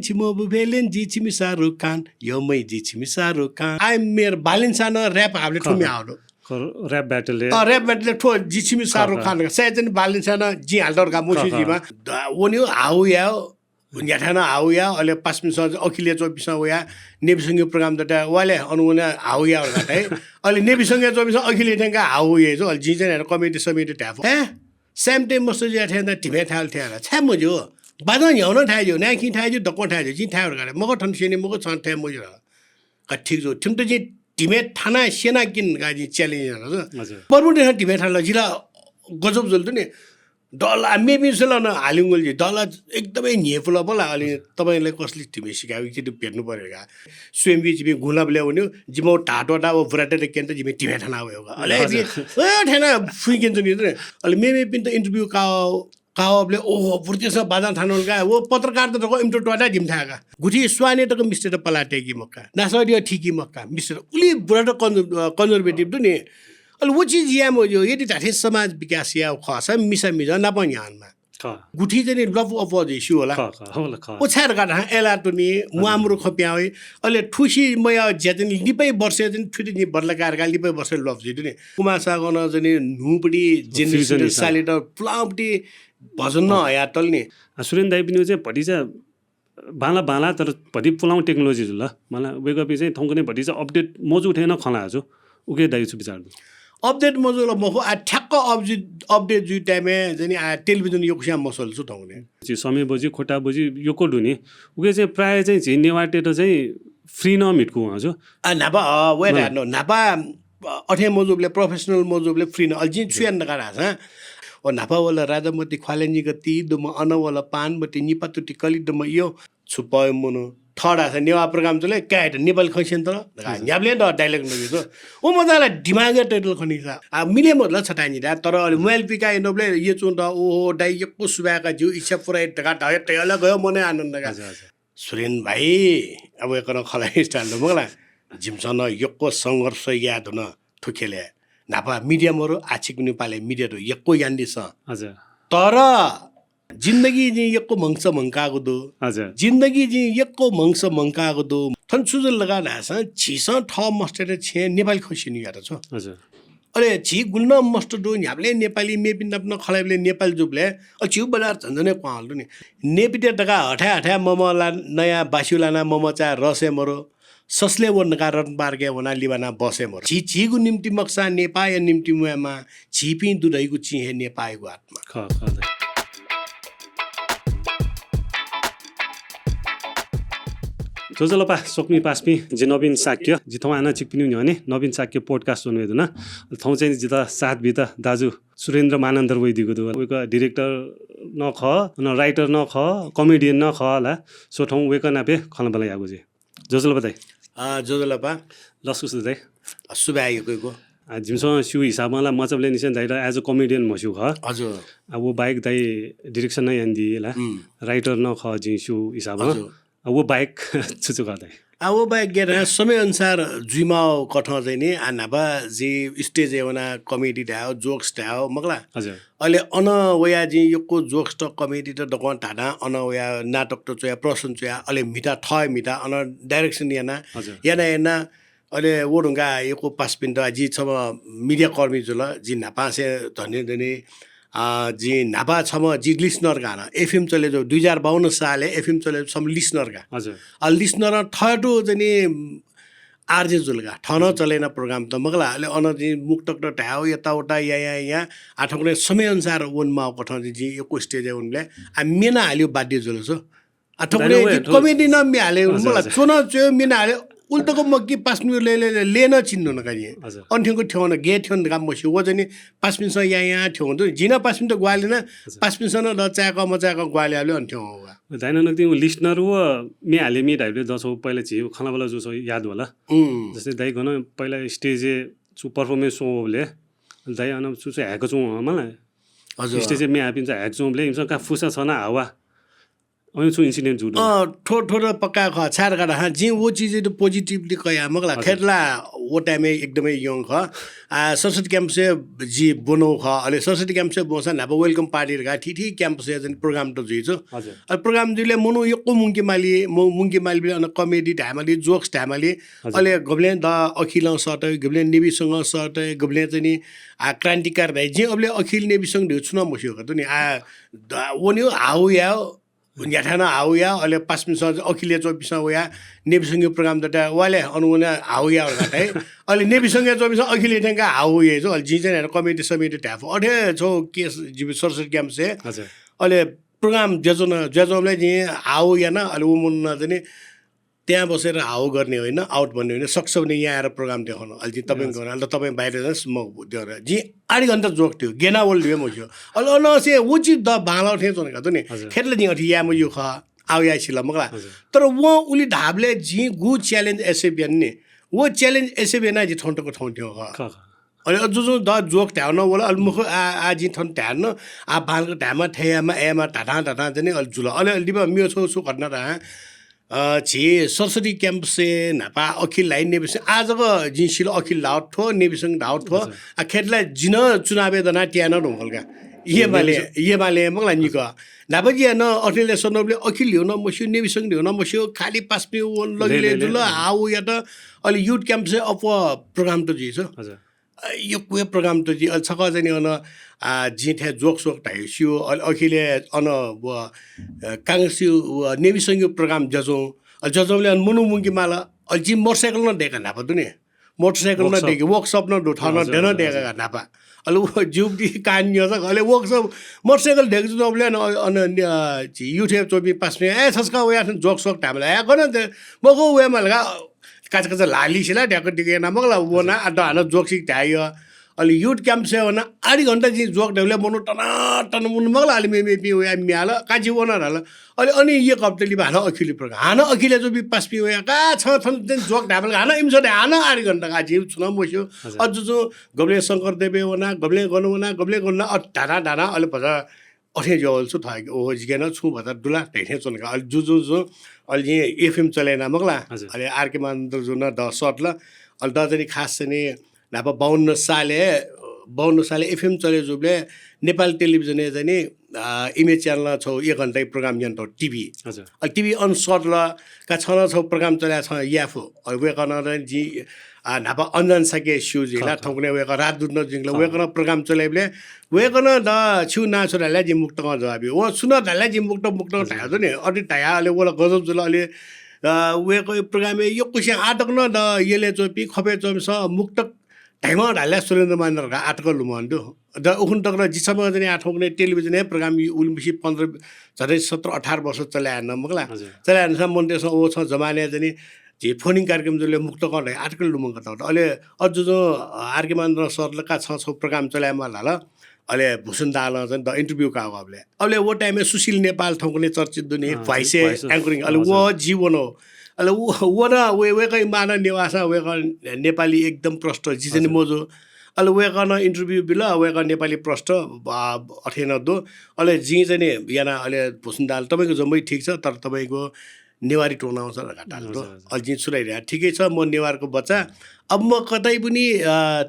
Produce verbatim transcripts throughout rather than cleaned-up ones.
छिमो बुफेलेन जि छिमि शाहरुख खान, यो मै जि छिमि शाहरुख खान। आइ मेर बालिन्सानं rap हाबले खः, ठुमि खः। हावलो। खः, rap battle-य्। अ, rap battle-य् ठो जि छिमि खः, शाहरुख खः। खान। सायद चाहिँ बालिन्सानं जि हालदर का मुसु खः, खः। जिमा। द-, वन्यो हाउ या, न्याथानं हाउ या, अले पासपिन्सं अखिले चौबिसं वया, नेबिसंगे program दता, वाले अनुगुण हाउ या, अले नेबिसंगे चौबिसं अखिले थ्यंका हाउ या, जो, अले जि चाहिँ comedy समिति थाय्। ए? स्याम्टे मस्त जुया थें नं धिमे थाय् थें ला। छाय् मज्यू? बाजं न्ह्याउन थाय् ज्यू, नाय् खिं थाय् ज्यू, दक्वं थाय् ज्यू, जिं थाय् वल का। मखु थन स्यनी, मखु छं थाय् मज्यू ला। का ठीक ज्यू। थिमित जिं धिमे थाना स्यना किन का जिं challenge याना। हजुर। प्रभुदेशं धिमे थाना जिला गजब जुल त नि। दल आ मेपिन्सं ला न हालिंगुल जि। दल एकदमै न्ह्येपुल बला। अलि हजुर। तपाईंलाई कसले धिमे सिकायो कि भेट्नु पर्‍यो का। स्वयम्भू जिमि गुलाबले वन्यो, जिमो ढाटो दा व बुराटे केन्त जिमि धिमे थाना वयो का। अले हजुर। जि, ए, थेना फुइकेन्त नि। अले मेमेपिन्त interview का कावबले, ओहो, बुर्तिसं बाजां थानल का, व पत्रकार त दक्व इमित त्वाता जिमि थाय् का। गुथि स्वाने तक मिस्टर पलाटे कि मक्का, नासरिया थिकी मक्का, मिस्टर उलि बुरा त कन्जर-, अ, conservative दु नि। अले व चिज याये मज्यू, यदि धाथे समाज विकास याये खःसा मिसा मिजं नाप न्ह्यानमा। खः। गुथि चाहिँ नि love अपोज स्यू होला। खः, खः, होला, खः। व छाय् धकाः धां एला तुनि, हजुर। मुआमुरु खप्यां वइ। अले थुसी मया ज्या चाहिँ नि लिपाइ वर्ष चाहिँ नि थुति नि बदलाकार का लिपाइ वर्ष love जितु नि। कुमार सागरं चाहिँ नि न्हूपट्टि generation fusion हिसाब। सालित पुलांपट्टि भजन न हया तल नि। आ, सुरेन दाइपिनि चाहिँ भतिचा बांला बांला तर भति पुलां technology जुल। मला वेकपि चाहिँ थौंकने भतिचा update मजू थें न खला छु। उके दाइ छु विचार दु? Update मजू ल मखु, आ ठ्याक्क update, update जुइ time-य् चाहिँ नि आ television यक्व स्यां मसल छु थौंकने। जि समय बजि, खोटा बजि यक्व दु नि। उके चाहिँ प्रायः चाहिँ झी नेवाःतेत चाहिँ free न मिटकु हँ छु। आ न्हापा, अ, wait, मला। No, न्हापा, अ, अथे मजूबले professional मजूबले free न। अले जिं छु याना धकाः धाःसा, ओ न्हापा वल राजामति ख्वाले निगति दुम अन वल पानमति निपातुति कलि दुम यो छु पय मुनु। थः धाःसा नेवाः program चले, काय् त नेपाली खँ स्यन तर धकाः हजुर। न्ह्याबलें द dialogue नबियो। ओ मजाला दिमागय् title खनिसा। आ, मिले मजल छताय् निदा, तर अले mobile पिका इनोबले ये चुं द, ओहो, दाइ यक्व सुभाय् का ज्यू, इच्छा पुरा यात धकाः धया तयला गयो मने आनन्द का। हजुर, हजुर। सुरेन भाइ, अब एकन खला style दु मखला। जिमिसं न यक्व संघर्ष याये धुन थुखेले। न्हापा media मरु, आछिक नेपालय् media दु, यक्व यान्दिसं। हजुर। तर जिन्दगी जिं यक्व म्हंगस म्हंकागु दु। हजुर। जिन्दगी जिं यक्व म्हंगस म्हंकागु दु। थन छु जुल धकाः धाःसा झीसं थः मस्तय्त छेँ नेपाली खँ स्यनीगु यात छु। हजुर। अले झी गुलि नं मस्त दु, न्ह्याबलें नेपाली, मेपिं नाप नं खँ ल्हाइबलय् नेपाली जूबलय्, अले झीगु बजार झन झन हे क्वहां हल दु नि। नेपित्या दकाः हथाय् हथाय् मम ला नयाः बास्यु लानाः मम चाय् रसय् मरु। ससलय् वन धकाः रत्न पार्कय् वनाः लिबानाः बसय् मरु। झी झीगु निम्ति मखुसां नेपाःया निम्ति म्वायेमाः, झीपिं दु धइगु चिं हे नेपाःयागु आत्मा। खः, खः दाइ। ज्वजलपा स्वकुमि पासापिं, जि नवीन शाक्य, जि थौं हानं छिकपिनि न्ह्यःने नवीन शाक्य podcast च्वने वये धुन। थौं चाहिँ जितः साथ बीत दाजु सुरेन्द्र मानन्धर वइदीगु दु। वय्कः director नं खः, अन writer नं खः, comedian नं खः ला। So थौं वय्कः नाप हे खँल्हाबल्हा यायेगु जुइ। ज्वजलपा दाइ। अ, ज्वजलपा। लसकुस दु दाइ। अ, सुभाय् यक्व यक्व। अ, जिमिसं स्यू हिसाबं ला मचाबलय् निसें दाइयात as a comedian म्हस्यू खः। हजुर। अ, व बाहेक दाइ direction नं यानादी ला। उम्। Writer नं खः जिं स्यू हिसाबं। हजुर। अ, व बाहेक छु छु खः दाइ? अ, व बाहेक गय् धकाः समय अनुसार जुइमाःगु कथं चाहिँ नि, अ, न्हापा जि stage-य् वनाः comedy धायेगु, jokes धायेगु, मखुला। हजुर। अले अन वयाः जिं यक्व jokes त, comedy त दक्वं धाधां अन वयाः नाटक त च्वयाः, प्रदर्शन च्वयाः, अले म्हिता, थः म्हिता अन direction याना, हजुर। याना याना, अले व धुंकाः यक्व पासापिन्त, जि छम्ह media कर्मी जुल, जि न्हापांसे धन्य धन्य, अ, जि न्हापा छम्ह जि listener का न, FM चले जू, दुई हजार बाउन्न सालय् FM चले जू छम्ह listener का। हजुर। अ, listener थःतु चाहिँ नि, RJ जुल का, थन चलेन program त मखुला। अले अन जिं मुक्तक त धायेगु यताउता या, या, या, आ, थौंकन्हय् समय अनुसार वनेमाःगु कथं जिं, जिं यक्व stage-य् वनेबलय्, आ, म्ये नं हालेगु बाध्य जुल छु। आ, थौंकन्हय् दाइनं वया, थौं च्वने नं म्ये हालेगु, हजुर, मखुला, हजुर। च्वन च्वय् म्ये नं हाले, उलि तक मखु कि पासापिनिगु लय्, लय्, लय्, लय् नं चिन्नु नं का जिं। हजुर। अन थ्यंक थ्यंगु नं, गय् थ्यंगु नं का मस्यू, व चाहिँ नि पासापिन्सं या, या थ्यंगु दु। जिं नं पासापिन्त ग्वाहालि याना, हजुर। पासापिन्सं नं द चाय्क मचाय्क ग्वाहालि याःबलय् अन थ्यंगु का। दाइनं नकतिनि listener व म्ये हाले म्ये धाइबलय् दसौ पहिला झी खँल्हाबल्हा जूसा याद वल। उम्। जस्तै दाइ गन पहिला stage-य् छु performance च्वंबलय् दाइ अन छु छु हाय्क च्वं मला। हजुर। Stage-य् म्ये हाःपिन्सं हाय्क च्वंबलय् इमिसं का फुसा छना हावा। अन छु incident जू दु। अँ, थ्व, थ्व त पक्का खः। छाय् धकाः धाःसा जिं व चिजयात positively कया मखुला। हजुर। खय्त ला व time-य् एकदमै young खः। आ, सरस्वती campus-य् जि ब्वनागु खः। अले सरस्वती campus-य् ब्वंसां न्हापा welcome party धकाः थीथी campus-य् चाहिँ program त जुइ छु। हजुर। अले program जुइबलय् मनू यक्व मुंके माली, मु-, मुंके मालीबलय् अन comedy धायेमाली, jokes धायेमाली। हजुर। अले गबलें द अखिलं सःतय्, गबलें नेबिसंगं सःतय्, गबलें चाहिँ नि, आ, क्रान्तिकार धाइ। जिं अबलय् अखिल नेबिसंग धइगु छुं नं मस्यू का तुनि। आ, द-, वन्यो हाउ यायो, न्ह्याथाय् नं हाउ याः, अले पासापिन्सं अखिलय् च्वंपिन्सं वयाः नेबिसंगया program दत, वाले अन वनाः हाउ याः धकाः धाइ। अले नेबिसंगय् च्वंपिन्सं अखिलय् थ्यंकाः हाउ याइ छु। अले जिं चाहिँ comedy समिति धाये फु। अथे छौ case जिमि सरस्वती campus-य्। हजुर। अले program जुयाच्वन, जुयाच्वंबलय् जिं हाउ याना, अले व मनुखं चाहिँ नि, त्यहाँ बसेर हाउ गर्ने होइन, out भन्ने होइन, सकसकं याँ आएर program देखाउन। अले जिं तपाईंको हजुर। अले तपाईं बाहिर जानुस्, म देखेर। जिं आधी घण्टा joke थ्यू, गेना वल ल्ह्वये मस्यू। अले अनंसे व चिज द बांलाः थें च्वन का तुनि। हजुर। खेतले जिं अथे याये मज्यू खः, आः याये सिल मखु ला। हजुर। तर वं उलि धाःबलय् जिं गु challenge accept याना नि, व challenge accept यानाः जि थौं तक थौं थ्यंगु खः। खः, खः। अले अ, जुजुं द joke धायेवं वल, अले मखु, आ, आ, जिं थन धायेन, आ, बांलाक धायेमा, थथे यायेमा, धाधां, धाधां चाहिँ नि अले जुल। अले, अले लिपा मेगु छौ छु घटना धाये, अ, झी सरस्वती campus-य् न्हापा अखिल धाइ नेबिसंग, आ जक जिं सिल अखिल धाउ थ्व, नेबिसंग धाउ थ्व। हजुर। आ, खेतले जिं नं चुनावय् दनाः त्याये नं धुंकल का। एमाले, नेबिसंग। एमाले मखु ला निकः। न्हापा जिं नं अखिलय् सनाबलय् अखिल धइगु नं मस्यू, नेबिसंग धइगु नं मस्यू, खालि पासापिं वन लगिले ले, ले, जुल, ले। हाउ यात। अले youth campus-य् अप्वः program त जुइ छु। हजुर। अ, यक्व program त जुइ। अले छकः चाहिँ नि अन, आ, जिं थें joke सोक धाइ स्यू। अले अखिलय् अन व, अ, कांग्रेसया व नेबिसंगया program जुयाच्वन। अले जुयाच्वंबलय् अन मनू मुंके माल। अले जिं motorcycle नं दय्का न्हापा तुनि। Motorcycle नं workshop। दय्के, workshop नं दु, थः नं हजुर, दे नं हजुर, दय्का हजुर। न्हापा। अले व जिगु कान न्यंसा, अले workshop, motorcycle दय्के च्वंबलय् अन, अन, अ, झी youth-य् च्वंपिं पासापिं, ए, छसकं वयाः थन joke सोक धायेमाल, ए, गन दे, मखु वयेमाल का, काचा काचा ल्हाः लिसे ला ढ्याक्क दिके याना मखु ला, वना, हजुर। आ, द हानं joke सिक धाइ। अले youth campus-य् वना, आधी घण्टा जिं joke धायेबलय् मनू टन टन मुन मखु ला, अले मेमेपिं वयाः म्ये हाल, का जि वना धाल। अले अन एक हप्ता लिपा हानं अखिलया program। हानं अखिलय् च्वंपिं पासापिं वयाः, का छं थन चाहिँ joke धायेमाल का, हानं इमिसं धाइ, हानं आधी घण्टा का, जिं छुं नं मस्यू। हजुर। अ, जुजुं गबलें शंकरदेवय् वना, गबलें गन वना, गबलें गन वना, अ, धाधां धाधां अले भचा अथे जुयावल छु थः, ओहो, जिके नं छुं भचा दु ला धइथें च्वन का। अले जुजुं जुजुं अले जिं FM चले याना मखु ला। हजुर। अले आरके मान दाजुं नं द सःतल। अले द चाहिँ नि खास चाहिँ नि न्हापा बाउन्न सालय्, बाउन्न सालय् FM चले जूबलय् नेपाल टेलिभिजनय् चाहिँ नि, अ, Image channel-य् छौ एक घण्टाया program न्यंतौ TV। हजुर। अले TV अन सःतल का, छं नं छौ program चले याये, छं याये फु। अले वय्कलं चाहिँ नि जिं, अ, न्हापा अन्जन शाक्य स्यू जिं ला, खः, खः। थौंकन्हय् वय्कः राजदूत नं जुइधुंकल, खः। वय्कलं program चले याइबलय् वय्कलं द छिगु नां छु धाल ला, जिं मुक्तकं जवाफ बिया। वं छु नं धाल ला, जिं मुक्तक, मुक्तक हजुर। धाया दु नि। अथे धाया, अले व ला गजब जुल। अले, अ, वय्कःया program-य् यक्वसियां आः तक नं द यलय् च्वंपिं, खपय् च्वंपिन्सं मुक्तक धाइम्ह धाल ला सुरेन्द्र मानन्धर धकाः आः तक लुमं दु। द उखुन्हु तक नं जि छम्ह चाहिँ नि आः थौंकन्हय् टेलिभिजनय् program उलिमछि पन्ध्र, झन्डै सत्र अठार वर्ष चले याना मखु ला। हजुर। चले यानासां मनूतय्सं व छं जमानय् चाहिँ नि झी फोन-इन कार्यक्रम जुल, मुक्तकं धाइ, आः तक लुमंकातःगु दु। अले अ जुजुं, अ, आरके मान दाजुं सःतल का, छं छौ program चले यायेमाल धाल। अले भूषण दालं चाहिँ नि द interview काःगु अबलय्। अले व time-य् सुशील नेपाल थौंकन्हय् चर्चित दु नि, अँ, Voice-य् Voice-य् anchoring। अले व हजुर। जि वनागु। अले व, व नं, व, वय्कःया मां नं नेवाः, वय्कः नेपाली एकदम प्रष्ट, जि चाहिँ नि हजुर। मजू। अले वय्कलं interview बिल, वय्कः नेपाली प्रष्ट, अ, अथे नं दु। अले जिं चाहिँ नि याना, अले भूषण दाल, तपाईंको जम्मै ठीक छ, तर तपाईंको नेवारी त्वनाउँछ धकाः धाल हजुर, दु। हजुर। अले जिं छु धाये, ठिकै छ, म नेवारको बच्चा। अब म कतै पनि, अ,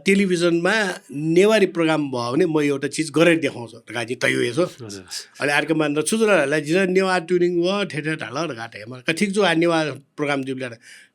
टेलिभिजनमा नेवारी program भयो भने म एउटा चिज गरेर देखाउँछु धकाः जिं तयागु हे छु। हजुर। अले आरके मान दाजुं छु जुल धाल ला, जिं नेवार tuning व थथे धाल धकाः धाइ। म का, ठीक जू, आ नेवार program जुइबलय्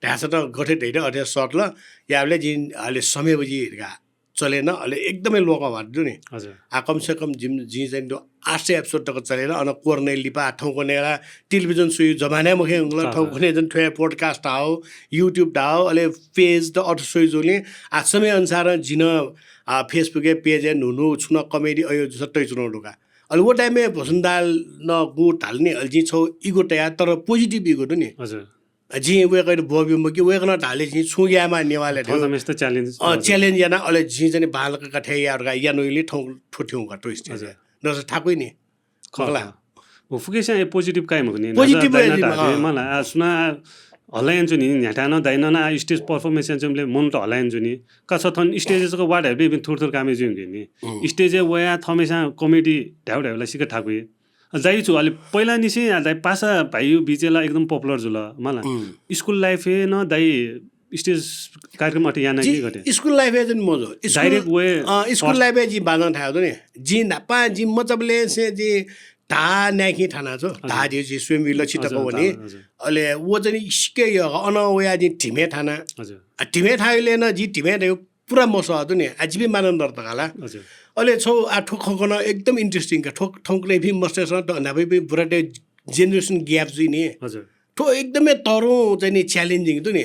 धाःसा त गथे धाइ, अथे सःतल। याःबलय् जिं अले समय बजि धकाः चले याना, अले एकदमै लोकंह्वार दु नि। हजुर। आ, कम से कम जिं, जिं चाहिँ नि दु आठ सय episode तक चले याना, अन कोरोनाया लिपा थौंकन्हय् ला टेलिभिजन स्वइगु जमाना हे मखु धुंकल, हजुर। थौंकन्हय् चाहिँ नि थ्व हे podcast धाउ, YouTube धाउ, अले page त अथे स्वइ जुलिं, आ, समय अनुसार जिं नं, आ, Facebook-य् page-य् न्हू न्हू छुं नं comedy अयो जूसा तयाच्वनागु दु का। अले व time-य् भूषण दालं गु धाल नि, अले जिं छौ ego तया, तर positive ego दु नि। हजुर। जिं वय्कःयात ब्वःबी मखु, वय्कलं धाल ले जिं छुं यायेमाः नेवालय् थौं धइगु। थःम्हेसित challenge, अँ, हजुर। Challenge याना, अले जिं चाहिँ नि बांलाक का थथे याये धकाः यानागुलिं थौं थ्व थ्यंगु का twist। हजुर। दस थाकुइ नि। खः, मखु ला? खः। व फुक्कसियां हे positive काइ मखु नि। Positive नाजा हे दाइनं जिम्मा, धाःगु अँ। मखु ला, आ, सुनां हल्ला यानाच्वनी, न्ह्याथाय् नं दाइनं नं आ stage performance यानाच्वंबलय् मनूत हल्ला यानाच्वनी। का छ थन stage-य् जक वा धाइबलय् इपिं थुरथुर कामे जुइ नि। अँ। Stage-य् वयाः थःम्हेस्यां comedy धायेगु धायेबलय् सिक्क थाकुइ। अ, दाइ छु, अले पहिलानिसें आ दाइ पासा भाइया बिचय् ला एकदम popular जुल, मखु ला। उम्। School life-य् नं दाइ stage कार्यक्रम अथे याना कि गथे? स्कुल लाइफय् चाहिँ मजू। स्कुल, direct वये अ, स्कुल first लाइफय् जिं बाजं थाय् दु नि। जिं न्हापा जिं मचाबलेंसे जिं धाः न्यायेखिं थाना छु। हजुर। धाः जिं स्वयम्भुइ लछि तक वनी। अले व चाहिँ नि सिक्क यः अन वया जिं धिमे थाना। हजुर। आ, धिमे थायेले न जिं धिमे थायु पुरा मसः दु नि। आ, जिमि मानन्धर तकाला। हजुर। अले छौ आ थ्व खँकन एकदम interesting का। थ्व थौंकन्हय्‌पिं मस्तय्‌सं त न्हापायापिं बुरातय् generation gap जुइ नि। हजुर। थ्व एकदमै तरुं चाहिँ नि challenging दु नि।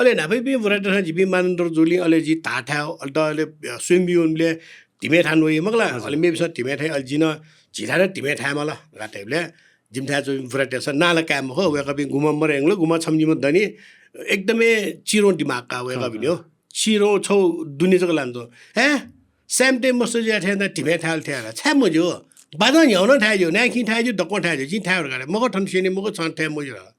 अले न्हापायापिं बुरातय्‌सं जिमि मानन्धर जुलिं अले जि धाः थाय्, अले त अले, अ, स्वयम्भुइ वंबलय् धिमे थाना वइ मखुला। हजुर। अले मेपिसं धिमे थाय्, अले जिं नं झीथाय् नं धिमे थाय् माल धकाः धाइबलय् जिमिथाय् च्वंपिं बुरातय्‌सं नां ला काये मखु, वय्‌कःपिं गुम्ह मरे यंगल, गुम्ह छम्ह निम्ह दनि, एकदमै चिरों दिमाग का वय्‌कःपिनि हो। चिरों छौ दुने जक लानाच्वं। हे, स्याम्हतय् मस्त जुया थें नं धिमे थाय् ला थें ला। छाय् मज्यू? बाजं न्ह्याउन थाय् ज्यू, न्यायेखिं थाय् ज्यू, दक्वं थाय् ज्यू, जिं थाय् वल का। मखु थन स्यनी मखु छं थाय् मज्यू ला।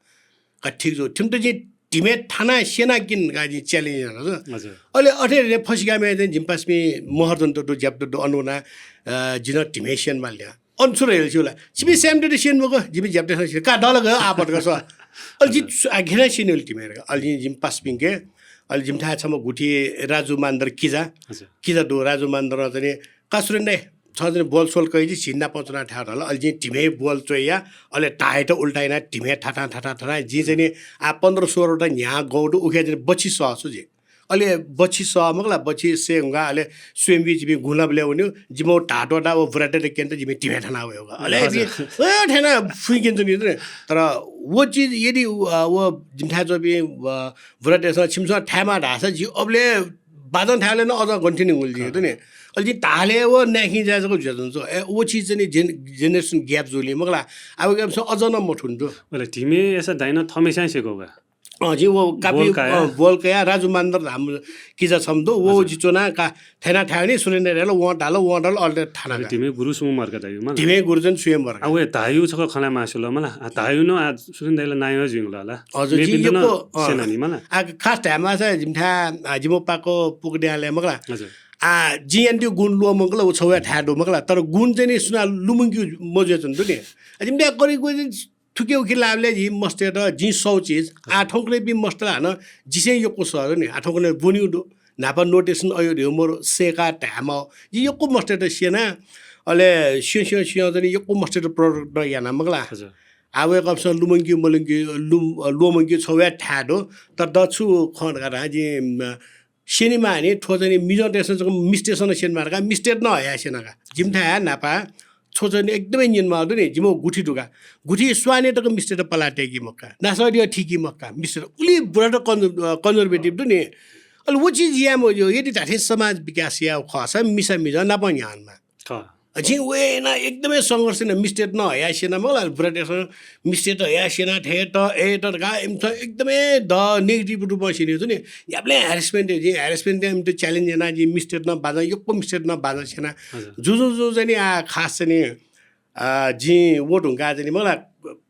का ठीक ज्यू। थिमित जिं धिमे थाना स्यना किन का जिं challenge याना छु। हजुर। अले अथे रे फसिकामे चाहिँ जिमि पासापिं महर्जन दु, ज्यापु दु, अन वना, अ, जिं नं धिमे स्यने माल न्या। अन छु रे हेल स्यू ला। छिमि स्याम्हतय्‌त स्यनी मखु, जिमि ज्यापुतय्‌सं स्यनी। का दल ग आपत का स्व। अले जिं हजुर। छु, आ, घिना स्यनी वल धिमे का। अले जिं जिमि पासापिंके, अले जिमिथाय् छम्ह गुथि राजु मानन्धर किजा। हजुर। किजा दु, राजु मानन्धरं चाहिँ नि, का सुरेन दाइ, छं चाहिँ नि बोल सोल कइ जि, झी नाप च्वना थाय् धाल। अले जिं धिमे बोल च्वया, अले धाःयात उल्टा याना धिमे थाथां थाथां थाथां जिं चाहिँ नि आ पन्ध्र सोह्र वटा न्ह्याः गौ दु, उखे चाहिँ नि बछि सः छु जि। अले बछि सः मखुला, बछि सये धुंकाः अले स्वयम्भुइ जिमि गुंलाबलय् वन्यु, जिमि धाः त्वःता व बुरातय्‌त क्यनेत जिमि धिमे थाना वयेगु। अले हजुर। जिं, अ, थेना फुइँ क्यने च्वनी दु नि। तर व चिज यदि, अ, व जिमिथाय् च्वंपिं, अ, बुरातय्‌सं छिमिसं थाय् माः धाःसा जि अबलय् बाजं थाय् ला नं अझ गन्थि निंगुल जि दु नि। अले जिं धाःले व न्यायेखिं ज्या जक जुयाच्वंगु छु। ए, व चिज चाहिँ नि जेन-, generation gap जुलिं मखुला। आ, वय्‌कःपिसं अझ नं मथुन दु। अले धिमे यासा दाइनं थम्हेस्यां स्यंकूगु का। अँ, जिं व कापि, बोल कया। अँ, बोल कया, राजु मानन्धर धाःम्ह किजा छम्ह दु, व हजुर। जि च्वना का, थेना थाय् नि, सुरेन दाइ धाल, वं धाल, वं धाल, अले थाना अले का। धिमे गुरु सुं मरु का धायु मला। धिमे गुरु चाहिँ स्वयं मरु का। आ, व धायु छकः खँ ल्हाये मास्ति वल मला। आ, धायु नं आ सुरेन दाइ ला नायः जुइगु ला। हजुर, जिं मेपिन्त नं यक्व, अँ। स्यना नि मला। आ, खास धायेमाःसा जिमिथाय्, आ, जिमि पाको पुकद्यंलय् मखुला। हजुर। आ, जिं यानादीगु गुण ल्वःमंकल, व छगू थाय् दु मखुला। तर गुण चाहिँ नि सुनां लुमंकेगु मजुयाच्वन दु नि। आ, जिमिथाय् करिगु थुखे उखे लाःबलय् जि मस्तय्‌त जिं सःगु चिज, आ, थौंकन्हय्‌पिं मस्त ला हानं जिसें यक्व सः नि। आ, थौंकन्हय् ब्वनिगु दु। न्हापा notation अयो ध्यबा मरु, सय्‌का धायेमाः। जिं यक्व मस्तय्‌त स्यना, अले स्यं स्यं स्यं चाहिँ नि यक्व मस्तय्‌त product नं याना मखुला। हजुर। आ, वय्‌कःपिसं लुमंके मलुमंके, लुम-, ल्वःमंके छगू थाय् दु। तर द छु खँ धकाः धाःसा जिं, अ, स्यनेमाः नि, थ्व चाहिँ नि मिजंतय्‌सं जक मिस्तय्‌सं नं स्यनेमाः धकाः मिस्तय्‌त नं हयाः स्यना का। जिमिथाय् न्हापा छगू चाहिँ नि एकदमै न्यनेमाः दु नि, जिमिगु गुथि दु का। गुथि स्वानय् तक मिस्तय्‌त पलाः तय्‌की मखु का। नासःतय्‌त थीकी मखु का। मिस्तय् उलि बुरात कन्ज-, अ, conservative दु नि। अले व चिज याये मज्यू, यदि धात्थें समाज विकास यायेगु खःसा मिसा मिजं नाप न्ह्याःमाः। खः। जिं व यानाः एकदमै संघर्ष याना, मिस्तय्‌त नं हयाः स्यना मखुला, बुरातय्‌सं मिस्तय्‌त हयाः स्यना थें त, ए त धकाः इमिसं एकदमै द negative रूपं स्यनीगु दु नि। न्ह्याबलें harassment याइ, जिं harassment यानाः इमित challenge याना, जिं मिस्तय्‌त नं बाजं, यक्व मिस्तय्‌त नं बाजं स्यना। हजुर। जुजुं जुजुं चाहिँ नि आ खास चाहिँ नि, आ, जिं व धुंकाः चाहिँ नि मखुला,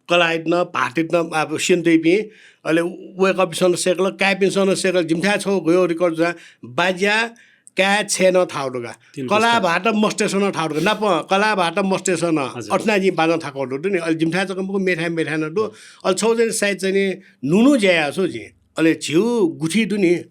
कलाःयात नं, भाःतयात नं, आ, स्यने दइपिं, अले वय्‌कःपिन्सं नं सय्‌कल, काय्‌पिन्सं नं सय्‌कल, जिमिथाय् छगू गय् record जुया, बाज्या, काय्, छय् नं थाःगु दु का। तीन कलाः पुस्ता। भाःत मस्तय्‌सं नं थाःगु दु का। नाप कलाः भाःत मस्तय्‌सं नं। हजुर। अथे यानाः जिं बाजं थाकःगु दु नि। अले जिमिथाय् जक मखु, मेथाय् मेथाय् नं दु। हजुर। अले छगू चाहिँ सायद चाहिँ नि न्हू न्हू ज्या याःगु छु जिं। अले झीगु गुथि दु नि।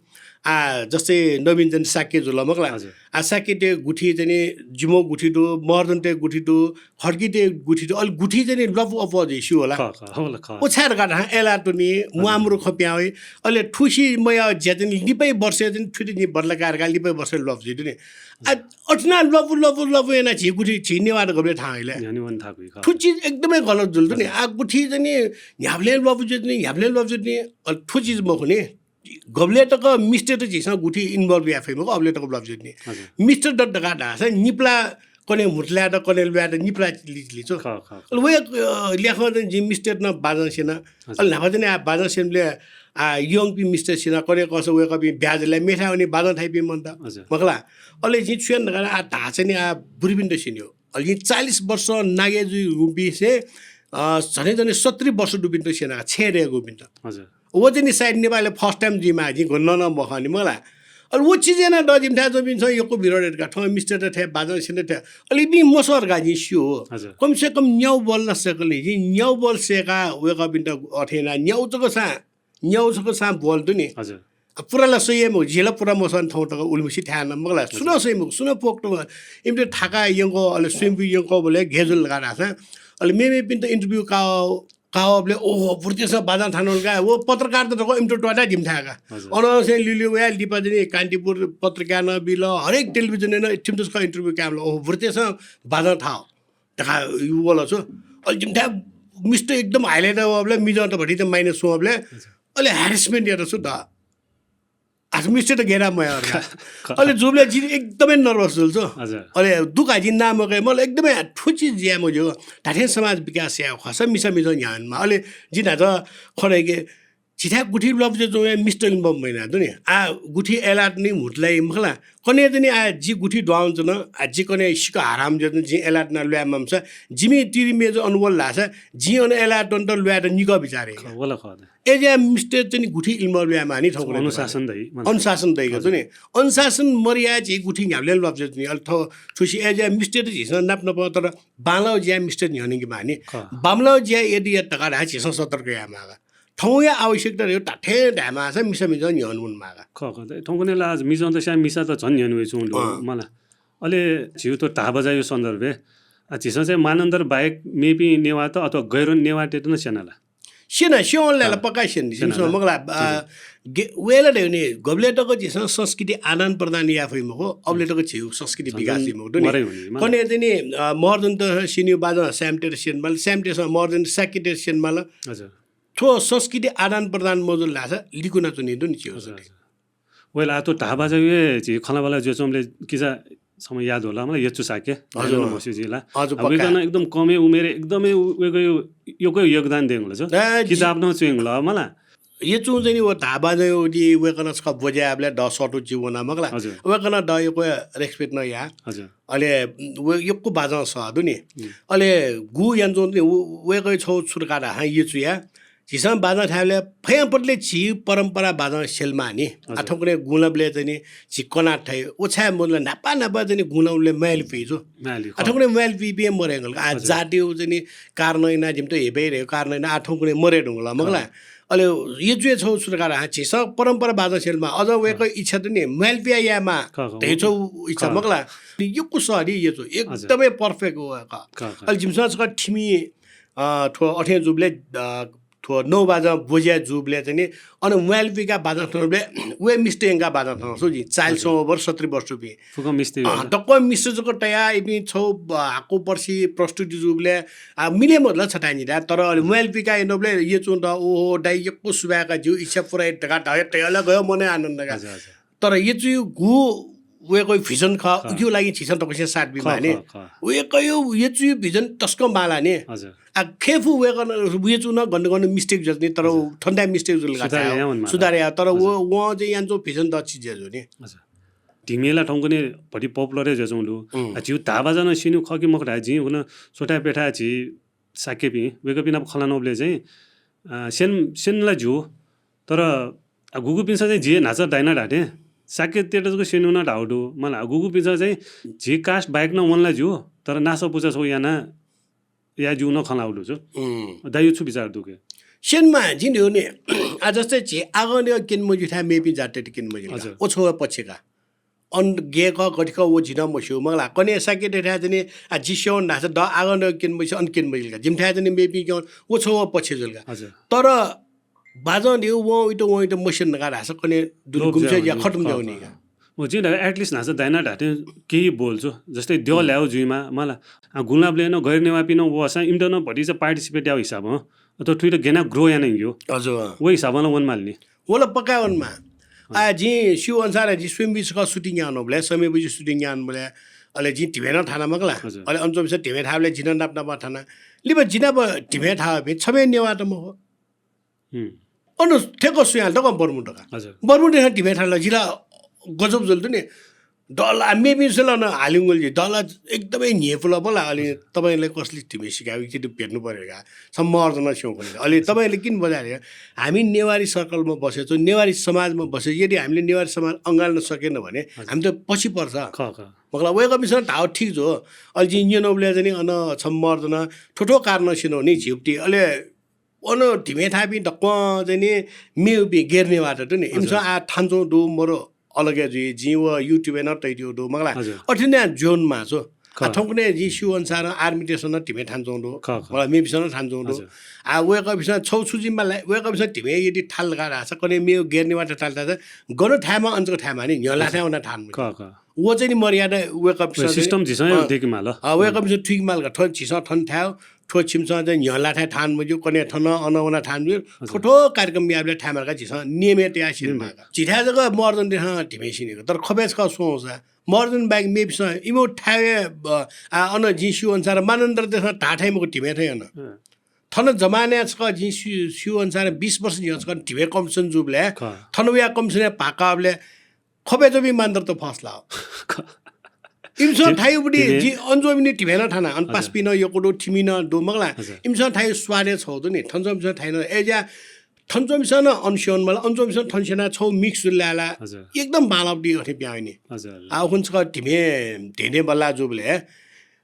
आ, जस्तै नवीन चाहिँ नि शाक्य जुल मखुला। हजुर। आ, शाक्यतय् गुथि चाहिँ नि जिमिगु गुथि दु, महर्जनतय् गुथि दु, खड्गीतय् गुथि दु, अले गुथि चाहिँ नि ल्वापु अप्वः जुइ स्यू होला। खः, खः, होला, खः। व छाय् धकाः धाःसा एलातुनि, हजुर। म्वाःमरु खँ पिहां वइ, अले थुसि मयाः ज्या चाहिँ नि लिपाया वर्षय् चाहिँ नि थुइत जिं बदला काये धकाः लिपाया वर्षय् ल्वापु जुइ दु नि। आ, अथे यानाः ल्वापु, ल्वापु, ल्वापु यानाः झी गुथि, झी नेवाःत गबलें थाहां वइ ले? न्ह्यःने वने थाकु खः। थुसि एकदमै गलत जुल दु नि। हजुर। आ, गुथि चाहिँ नि न्ह्याबलें ल्वापु जुइ दु नि, न्ह्याबलें ल्वापु जुइ दु नि, अले थुसि मखु नि। गबलें तक मिस्तय्‌त झीसं गुथि involve याये फइ मखु, अबलें तक ल्वापु जुइ नि। हजुर। मिस्तय् दत धकाः धाःसा निपला कन्हय् म्हुतुलायेत, कन्हय् ल्वायेत निपला लिचिलिचु। खः, खः, खः। अले वया, अ, ल्याखं चाहिँ जिं मिस्तय्‌त नं बाजं स्यना। हजुर। अले न्हापा चाहिँ नि आ बाजं स्यनेबलय् आ यंगपिं मिस्तय् स्यना, कन्हय् कःसा वय्‌कःपिं ब्याहा जुल, मेथाय् वनी बाजं थाइपिं मन्त। हजुर। मखुला। अले जिं छु याना धकाः आ धाः चाहिँ नि आ बुरिपिन्त स्यनेगु। अले जिं चालिस वर्ष नागे जुइगुपिंसे, अ, झन्डै झन्डै सत्तरी वर्ष दुपिन्त स्यना का, छेँ दय्‌कूपिन्त। हजुर। व चाहिँ नि सायद नेपालय् first time जुइमाः, जिं गन नं मखं नि मखुला। अले व चिज यानाः द जिमिथाय् च्वंपिन्सं यक्व विरोध यात का, थौं मिस्तय्‌त थें बाजं स्यनेत थें। अले इपिं मसः धकाः जिं स्यू। हजुर। कम से कम न्याउ बल ला सय्‌कल नि, जिं न्याउ बल सय्‌काः वय्‌कःपिन्त अथे यानाः न्याउ जक सां, न्याउ जक सां बल दु नि। हजुर। पुरा ला सही हे मखु, जिं ला पुरा मसःनि थौं तक उलिमछि थाय् नं मखु ला। सुनं सही मखु, सुनं पोख्त मखु। इमित थाका यंक, अले स्वयम्भू यंक बले घे जुल धकाः धाःसा, अले मेमेपिन्त interview काः, काः बले, ओहो, भुर्तेसं बाजं थानावल का, व पत्रकार त तक इमित त्वाःता जिमिथाय् का। अनंसे लिलि वया लिपा चाहिँ कान्तिपुर पत्रिका नं बिल, हरेक टेलिभिजन नं इमित छकः interview काः बले, ओहो, भुर्तेसं बाजं थाः धकाः वल छु। अले जिमिथाय् मिस्टर एकदम highlight वःबले, मिजं त भति त minus वःबले, अले harassment यात छु द। आज मिस्टर त गेना मया। अले जुबले जि एकदमै nervous जुल छु। अले दुःख जि नाम के, मला एकदमै ठुची ज्या मज्यू। धाथें समाज विकास या खस मिसा मिजं न्ह्यानमा। अले जि धाचा खरे के झीथाय् गुथि ल्वापुचे च्वंया मिस्टर लिम्बम मैना दु नि। आ गुथि alert नि म्हुतलाइ मखला। कने दनि आ जि गुथि द्वाउन च्वन, आ जि कने सिक हराम जे जि alert ना ल्वाये मामसा, जिमि तिरि मेज अनवल लासा, जि अन alert त ल्वायेत निक बिचार हे। वला खः। एज्या मिस्टर चाहिँ गुथि इल्म ल्वाये मानि थौं अनुशासन दइ, अनुशासन दइ गजु नि। अनुशासन मरिया जि गुथि न्ह्याबले ल्वापुचे नि। अल थौ छुसी एज्या मिस्टर त झीसं नाप नप तर बांलाउ ज्या मिस्टर न्ह्यनिक मानि। बांलाउ ज्या यदि या तका ढा झीसं सतर्क या मागा। थौंया आवश्यकता रह्यो, धाथें धायेमाःसा मिसा मिजं न्ह्यःने वनेमाःका। खः, खः। थौंकन्हय् ला मिजं त स्यां मिसा त झन् न्ह्यःने वइच्वंगु दु, अँ। मला। अले झीगु थ्व धाः बाजंया सन्दर्भय्, आ, झीसं चाहिँ मानन्धर बाहेक मेपिं नेवाःत अथवा गैर नेवाःतय्त नं स्यना ला? स्यना, स्यंवल ला, पक्का स्यन। जिमिसं मखु ला, आ, वय्कलं धयागु नि, गबलय् तक झीसं संस्कृति आदान प्रदान याये फइ मखु, अबलय् तक झीगु संस्कृति विकास याइ मखु, दु नि। कन्हय् चाहिँ नि, अ, महर्जनत स्यनीगु बाजं स्याम्हतेत स्यनेमाल, स्याम्हतेसं महर्जनत शाक्यतय्त स्यनेमाल। हजुर। थ्व संस्कृति आदान प्रदान मजुल धाःसा लिकुना च्वनी दु नि झीगु। हजुर, हजुर। वय्कलं आः थ्व धाः बाजंया झी खँल्हाबल्हा जुयाच्वंबलय् किजा समय याद वल मला, यचु शाक्य। हजुर। मस्यू जि ला। हजुर, पक्का। वय्कलं एकदम कमय् उमेरय् एकदमै उ-, वय्कःया यक्व योगदान दयेगु ला छु। ए, जि- किताब नं च्वयेगु ला मला। यचुं चाहिँ नि व धाः बाजं उति वय्कलं छकः ब्वज्या याःबलय् द सःतू जि वना मखु ला। हजुर। वय्कलं द यक्व respect नं याः। हजुर। अले व यक्व बाजं सः दु नि। अले गु यानाच्वंगु नि, व-, वय्कःया छगू छु धकाः धाःसा यचुया झीसं बाजं थायेबलय् फयांपतले झी परम्परा बाजं स्यलेमाः नि। हजुर। आ थौंकन्हय् गुंलाबलय् चाहिँ नि झी कनात थाइ। व छाय् मजुल न्हापा न्हापा चाहिँ नि गुंलाबलय् म्वाइल फुइ छु। आ थौंकन्हय् म्वाइल फुइपिं मरे धुंकल। आ जातिया चाहिँ नि कारणं यानाः जिमित हेबे रे कारणं यानाः आ थौंकन्हय् मरे धुंकल मखु ला। अले यचुया छगू छु धकाः धाःसा झीसं परम्परा बाजं स्यलेमाः। अझ वय्कःया इच्छा त नि म्वाइल फुया यायेमाः। धइगु छगू इच्छा मखु ला। यक्व सः नि यचु। हजुर। एकदमै perfect वय्कः। अले जिमिसं छकः थिमि अ, थ्व अथें जूबलय्, अ, थ्व नौ बाजं ब्वज्या जूबलय् चाहिँ नि, अन म्वाइल फुइकाः बाजं थनबलय्, वय् मिस्टर यंकाः बाजं थन छु जि, चालिस over सत्तरी वर्ष बी। फुक्कं मिस्टर अ, दक्व मिस्टर जक तयाः, इपिं छौ ब-, हाकु पर्सि प्रस्तुति जूबलय्, आ, मिले मजुल छथाय् निता, तर अले म्वाइल फुइकाः यंबलय् यचुं द, ओहो, दाइ यक्व सुभाय् का, जिगु इच्छा पुरा यात धकाः धया, धयाला गयो मनय् आनन्द का। हजुर, हजुर। तर यचुया गु वय्कःया vision खः, उकिया लागि झीसं दक्वसिनं साथ बीमाः नि। वय्कःया यचुया vision तसकं बांलाः नि। हजुर। आ, खय् फु वय्कलं, यचुं नं गन गन mistake जुल नि, तर थन थाय् mistake जुल का सुधार याये वनेमाः। सुधार याये, तर व, वं चाहिँ यानाच्वंगु vision द चिज जुल नि। हजुर। धिमे ला थौंकन्हय् भति popular हे जुयाच्वंगु दु। आ, झीगु धाः बाजं नं स्यनीगु खः कि मखु धाये, जिं हुन स्वथाय् प्यथाय् झी शाक्यपिं, वय्कःपिं नाप खँ ल्हानाबलय् चाहिँ, अ, स्यन, स्यन ला ज्यू, तर, अ, गुगुपिन्सं चाहिँ जिं न्हाचः दाइना धाःथें शाक्यतय्त जक स्यनीगु नं धाःगु दु। मला, गुगुपिन्सं चाहिँ झी caste बाहेक नं वन ला ज्यू, तर नासः पुचः छगू याना, याये ज्यू नं खँ ल्हाःगु दु छु। दाइया छु बिचार दु के? स्यनेमाः, जिं धयागु नि, आ, जस्तै झी आगंतय् क्यने मज्यूथाय् मेपिं जाततय्त क्यने मजिल का। हजुर। व छगू पक्ष का। अन गय् खः, गथे खः, व जिं नं मस्यू, मखु ला। कन्हय् शाक्यतय् थाय् चाहिँ नि, आ, जि स्यं धाःसा द आगंतय् क्यने मज्यूसा अन क्यने मजिल का। जिमिथाय् चाहिँ नि मेपिं क्यं, व छगू पक्ष जुल का। हजुर। तर बाजं धइगु वं वइत, वं वइत मस्यन धकाः धाःसा कन्हय् दुने गुम्से ज्या खतम जुइ नि का। व जिं धाःगु at least न्हाचः दाइना धाःथें केही बोल छु। जस्तै द्यः ल्हायेगु जुइमाः, मला। आ, गुंलाबलय् नं गैर नेवाःपिं नं वःसां इमित नं भतिचा participate यायेगु हिसाबं, अथवा थुइत गय् यानाः grow यानाः यंकेगु। हजुर। व हिसाबं नं वनेमाल नि। व ला पक्का वनेमाः। आ, जिं स्यू अनुसार जिं स्वयम्भूया छकः shooting यानाबलय्, समय् बुझि shooting यानाबलय्, अले जिं धिमे नं थाना मखु ला। हजुर। अले अन च्वंपिन्सं धिमे थाःबलय् जि नं नाप नाप थाना। लिपा जि नाप धिमे थाःपिं छम्ह नेवाः त मखु। अन थ्यंक सुयां दक्वं बर्मु दु का। हजुर। बर्मु देशं धिमे थाल, जि ला गजब जुल दु नि। दल, आ, मेपिन्सं ला अन हालिंगुल जि। दल एकदमै न्ह्यइपुल बला, अले हजुर। तपाईंलाई कसले धिमे सिकायो कि भेट्नु पर्‍यो का। सम्म अर्जन स्यौँ पनि। अले हजुर। तपाईंले किन बजारे? हामी नेवारी circle मा बसेछौँ, नेवारी समाजमा बसे। यदि हामीले नेवारी समाज अँगाल्न सकेन भने हजुर। हामी त पछि पर्छ। ख, ख। मतलब, वय्कःपिन्सं धाःगु ठीक जू। अले जिं न्यनाबलय् चाहिँ नि अन छम्ह अर्जन थ्व थ्व कारणं स्यनागु नि झीपिं। अले अन धिमे थाय्‌पिं दक्वं चाहिँ नि मेउपिं गैर नेवाःत दु नि। इमिसं आः थान च्वं दु मरु अलगे जुइ, जिं व YouTube-य् नं तइदिउ दु मखला। अथे नं ज्यून माः छु। आ, थौंकन्हय् जिं स्यू अनुसारं आर्मी देशं नं धिमे थान च्वं दु। मखला, मेपिसं नं थान च्वं दु। आ, वय्‌कःपिसं छौ छु जिम्मा ला-, वय्‌कःपिसं धिमे यदि थाल का धाःसा, कन्हय् मेउ गैर नेवाःत थाल धाःसा, गन थाय्‌मा अन जक थाय्‌मा नि, न्ह्यः लाथाय् वना थान मज्यू। व चाहिँ नि मर्यादा वय्‌कःपिसं system झीसं हे देके माल। अ, वय्‌कःपिसं थुइके माल का। थ्व झीसं थन थाय्, थ्व छिमिसं चाहिँ न्ह्यः लाथाय् थान मज्यू, कन्हय् थन अन वना थान मज्यू। थ्व थ्व कार्यक्रम यायेबलय् थाय् माल का, झीसं नियमय् तयाः सिने माल का। झीथाय् जक महर्जन देशं धिमे सिनि का। तर खपय् छकः स्वं सा महर्जन बाहेक मेपिसं इमिगु थाय्, अ, आ, अन जिं स्यू अनुसार मानन्धर देशं धाःथाय् मखु धिमे थें अन। थन जमानय् छकः जिं स्यू, स्यू अनुसार बिस वर्ष न्ह्यः छकः धिमे कम्पिटिसन जूबलय्, थन वया कम्पिटिसनय् भाग काःबलय् खपय् च्वंपिं मानन्धरत first लाः। इमिसं थाय् उबलय् जिं अन च्वंपिं धिमे नं थाना, अन पासापिं नं यक्व दु, थिमि नं दु मखला। इमिसं थाय् स्वादय् छौ दु नि, थन च्वंपिसं थाय् नं, अय्‌जुया थन च्वंपिसं नं अन स्यन मला, अन च्वंपिसं थन स्यना छौ mix जुल लाय् ला। एकदम बांलाःपट्टि अथे पिहां वइ नि। आ, उखुन्हु छकः धिमे धेने बल्लाः जूबलय्,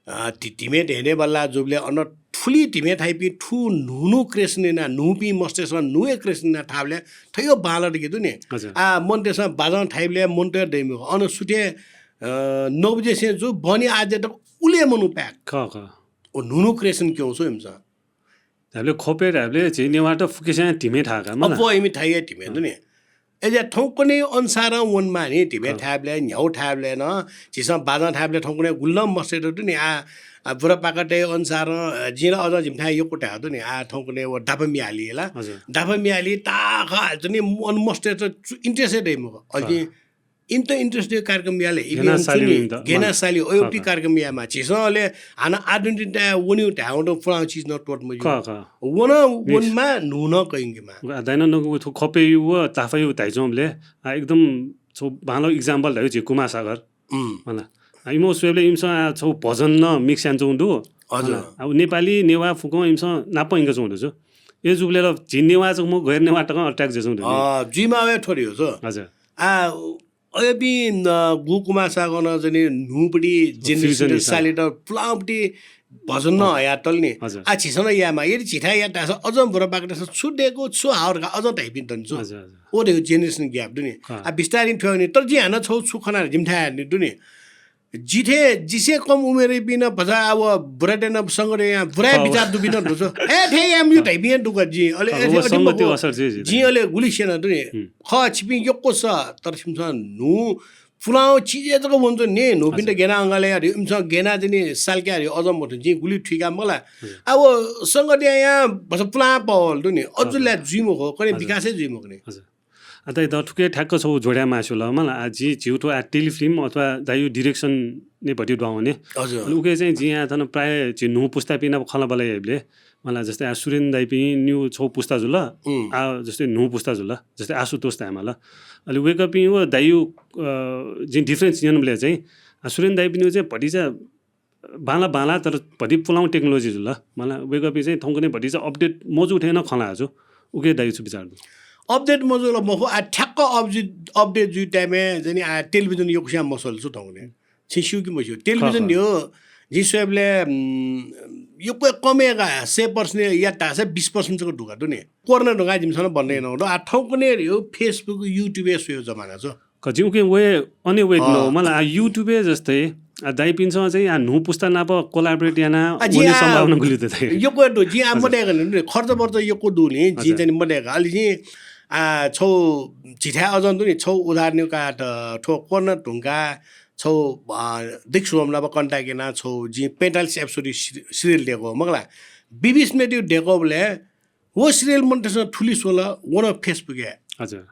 अ, धि-, धिमे धेने बल्लाः जूबलय् अन थुलि धिमे थाइपिं थु न्हू न्हू creation याना, न्हूपिं मस्तय्‌सं न्हू हे creation याना थाःबलय् थ्व बांलाः दकि दु नि। आ, मनूतय्‌सं बाजं थाइबलय् मनूत दइ मखु। अन सुथय्, अ, नौ बजेसें जू, बहनी आठ बजे तक उले मनू pack। व न्हू न्हू creation क्यं छु इमिसं। धाइबलय् खपय् धाइबलय् झी नेवाःत फुक्कसियां धिमे थाय् का मला। अप्वः इमि थाय् हे धिमे दु नि। अय्‌जुया थौंकन्हय् अनुसारं वनेमाः नि, धिमे थाय्‌बलय्, न्ह्यागु थाय्‌बलय् नं, झीसं बाजं थाय्‌बलय् थौंकन्हय् गुलि नं मस्तय्‌त दु नि। आ, आ, बुढापाकातय् अनुसारं, अ, जिं ला अझ जिमिथाय् यक्व थाय् दु नि। आ, थौंकन्हय् व दाफा म्ये हाली ला। दाफा म्ये हाली ताःखः हाली च्वनी, अन मस्तय्‌त interest हे दइ मखु। अले जिं इमित interest दयु कार्यक्रम याले, इपिं गेना साली, अय्‌पट्टि कार्यक्रम यायेमाः। झीसं अले हानं आधुनिकताय् वनेगु धायेवं पुलांगु चिज नं त्वःते मज्यू। व नं वनेमाः, न्हू नं कयंकेमाः। आ, दाइनं नकु थ्व खपय्‌यु व दाफायु धाइच्वंबलय्, आ, एकदम छौ बांलाःगु example धाइगु झी कुमार सागर। मला। आ, इमिगु स्वयेबलय् इमिसं, आ, छौ भजन नं mix यानाच्वंगु दु। मला। आ, नेपाली, नेवाः फुक्कं इमिसं नापं यंकाच्वंगु दु छु। अय् जूबलय् ला झी नेवाः जक मखु, गैर नेवाः तकं attract जुयाच्वंगु दु नि। अ, जुइमाः वय् थ्व धइगु छु। आ, अय्‌पिं, अ, गु कुमार सागरं चाहिँ नि न्हूपट्टि generation सालित पुलांपट्टि भजन नं हयातल नि। आ, झीसं नं यायेमाः। यदि झीथाय् यात धाःसा अझं बुढापाकातय्‌सं छु दय्‌कू, छु हाःगु धकाः अझं धाइपिं दनि छु। व धइगु generation gap दु नि। आ, बिस्तारं थ्व नि। तर जिं हानं छौ छु खना जिमिथाय् नि दु नि। जिथें, जिसे कम उमेरयापिं नं भचा आ व बुढातय् नं संगत यानाः बुढाया बिचार दुपिं नं दु छु। ए, थें याये मज्यू धाइपिं हे दु का जिं। अले ए, व अति संगति मखु। असर जुइ, जुइ। जिं अले गुलि स्यना दु नि। खः, छिपिं यक्व स, तर छिमिसं न्हू पुलांगु चिजय् जक वनाच्वनी नि, न्हूपिन्त गेना अंगालय् याः धइगु, इमिसं गेना चाहिँ नि सालक्याः धइगु अझ मथू, जिं गुलि थुइका मखु ला। आ, व संगत यानाः भचा पुलां पावल दु नि, अझ ला जुइ मखु, कन्हय् विकास हे जुइ मखु नि। आ, दाइ, द थुके ठ्याक्क छौ जोड्या मास्यु ल, मला, आ, जि झिउ थ्व आ telefilm अथवा दाइयु direction ने भति द्वावने। अले उके चाहिँ जिं आ थन प्रायः झी न्हू पुस्तापिं नाप खँल्हाबल्हा याइबलय्, मला, जस्तै आ सुरेन दाइपिं निउ छौ पुस्ता जुल, आ जस्तै न्हू पुस्ता जुल, जस्तै आशुतोष धायेमाल। अले वय्‌कःपिं व दाइयु, अ, जिं difference न्यनाबलय् चाहिँ, आ, सुरेन दाइपिनिउ चाहिँ भतिचा बांला बांला, तर भति पुलांगु technology जुल। मला, वय्‌कःपिं चाहिँ थौंकन्हय् भतिचा update मजू थें नं खँ ल्हाः जू। उके दाइयु छु बिचार दु? Update मजू ला मखु, आ ठ्याक्क update, update जुइ time-य् चाहिँ नि आ television यक्वस्यां मस्वल छु थौंकन्हय्। छिं स्यू कि मस्यू? Television न्ह्यः जिं स्वयेबलय्, उम्, यक्व कम हे का, सय percent यात धाःसा बिस percent जक दुका दु नि। कोरोना धुंकाः जिमिसं नं बन्द यानागु दु। आ थौंकन्हय् न्ह्यः Facebook, YouTube-य् स्वयेगु जमाना छु। का, जिं उके वये, अने वये धुन मला, आ YouTube-य् जस्तै, आ दाइपिन्सं चाहिँ आ न्हू पुस्ता नाप collaborate याना आ, जिं वने आ सम्भावना गुलि दु दाइ? यक्व दु, जिं आ मदय्‌का नि, खर्च वर्च यक्व दु नि, जिं चाहिँ नि मदय्‌का। अले जिं आ छौ झीथाय् अझं दु नि, छौ उदाहरण का त, थ्व कोरोना धुंकाः छौ, आ, दिक्सुहम नाप contact याना छौ जिं पैंतालिस episode सि-, serial दय्‌कू मखु ला। बिबिस मेथ्यु दय्‌कूबलय् व serial मनूतय्‌सं थुलि स्वल, व नं Facebook-य्। हजुर।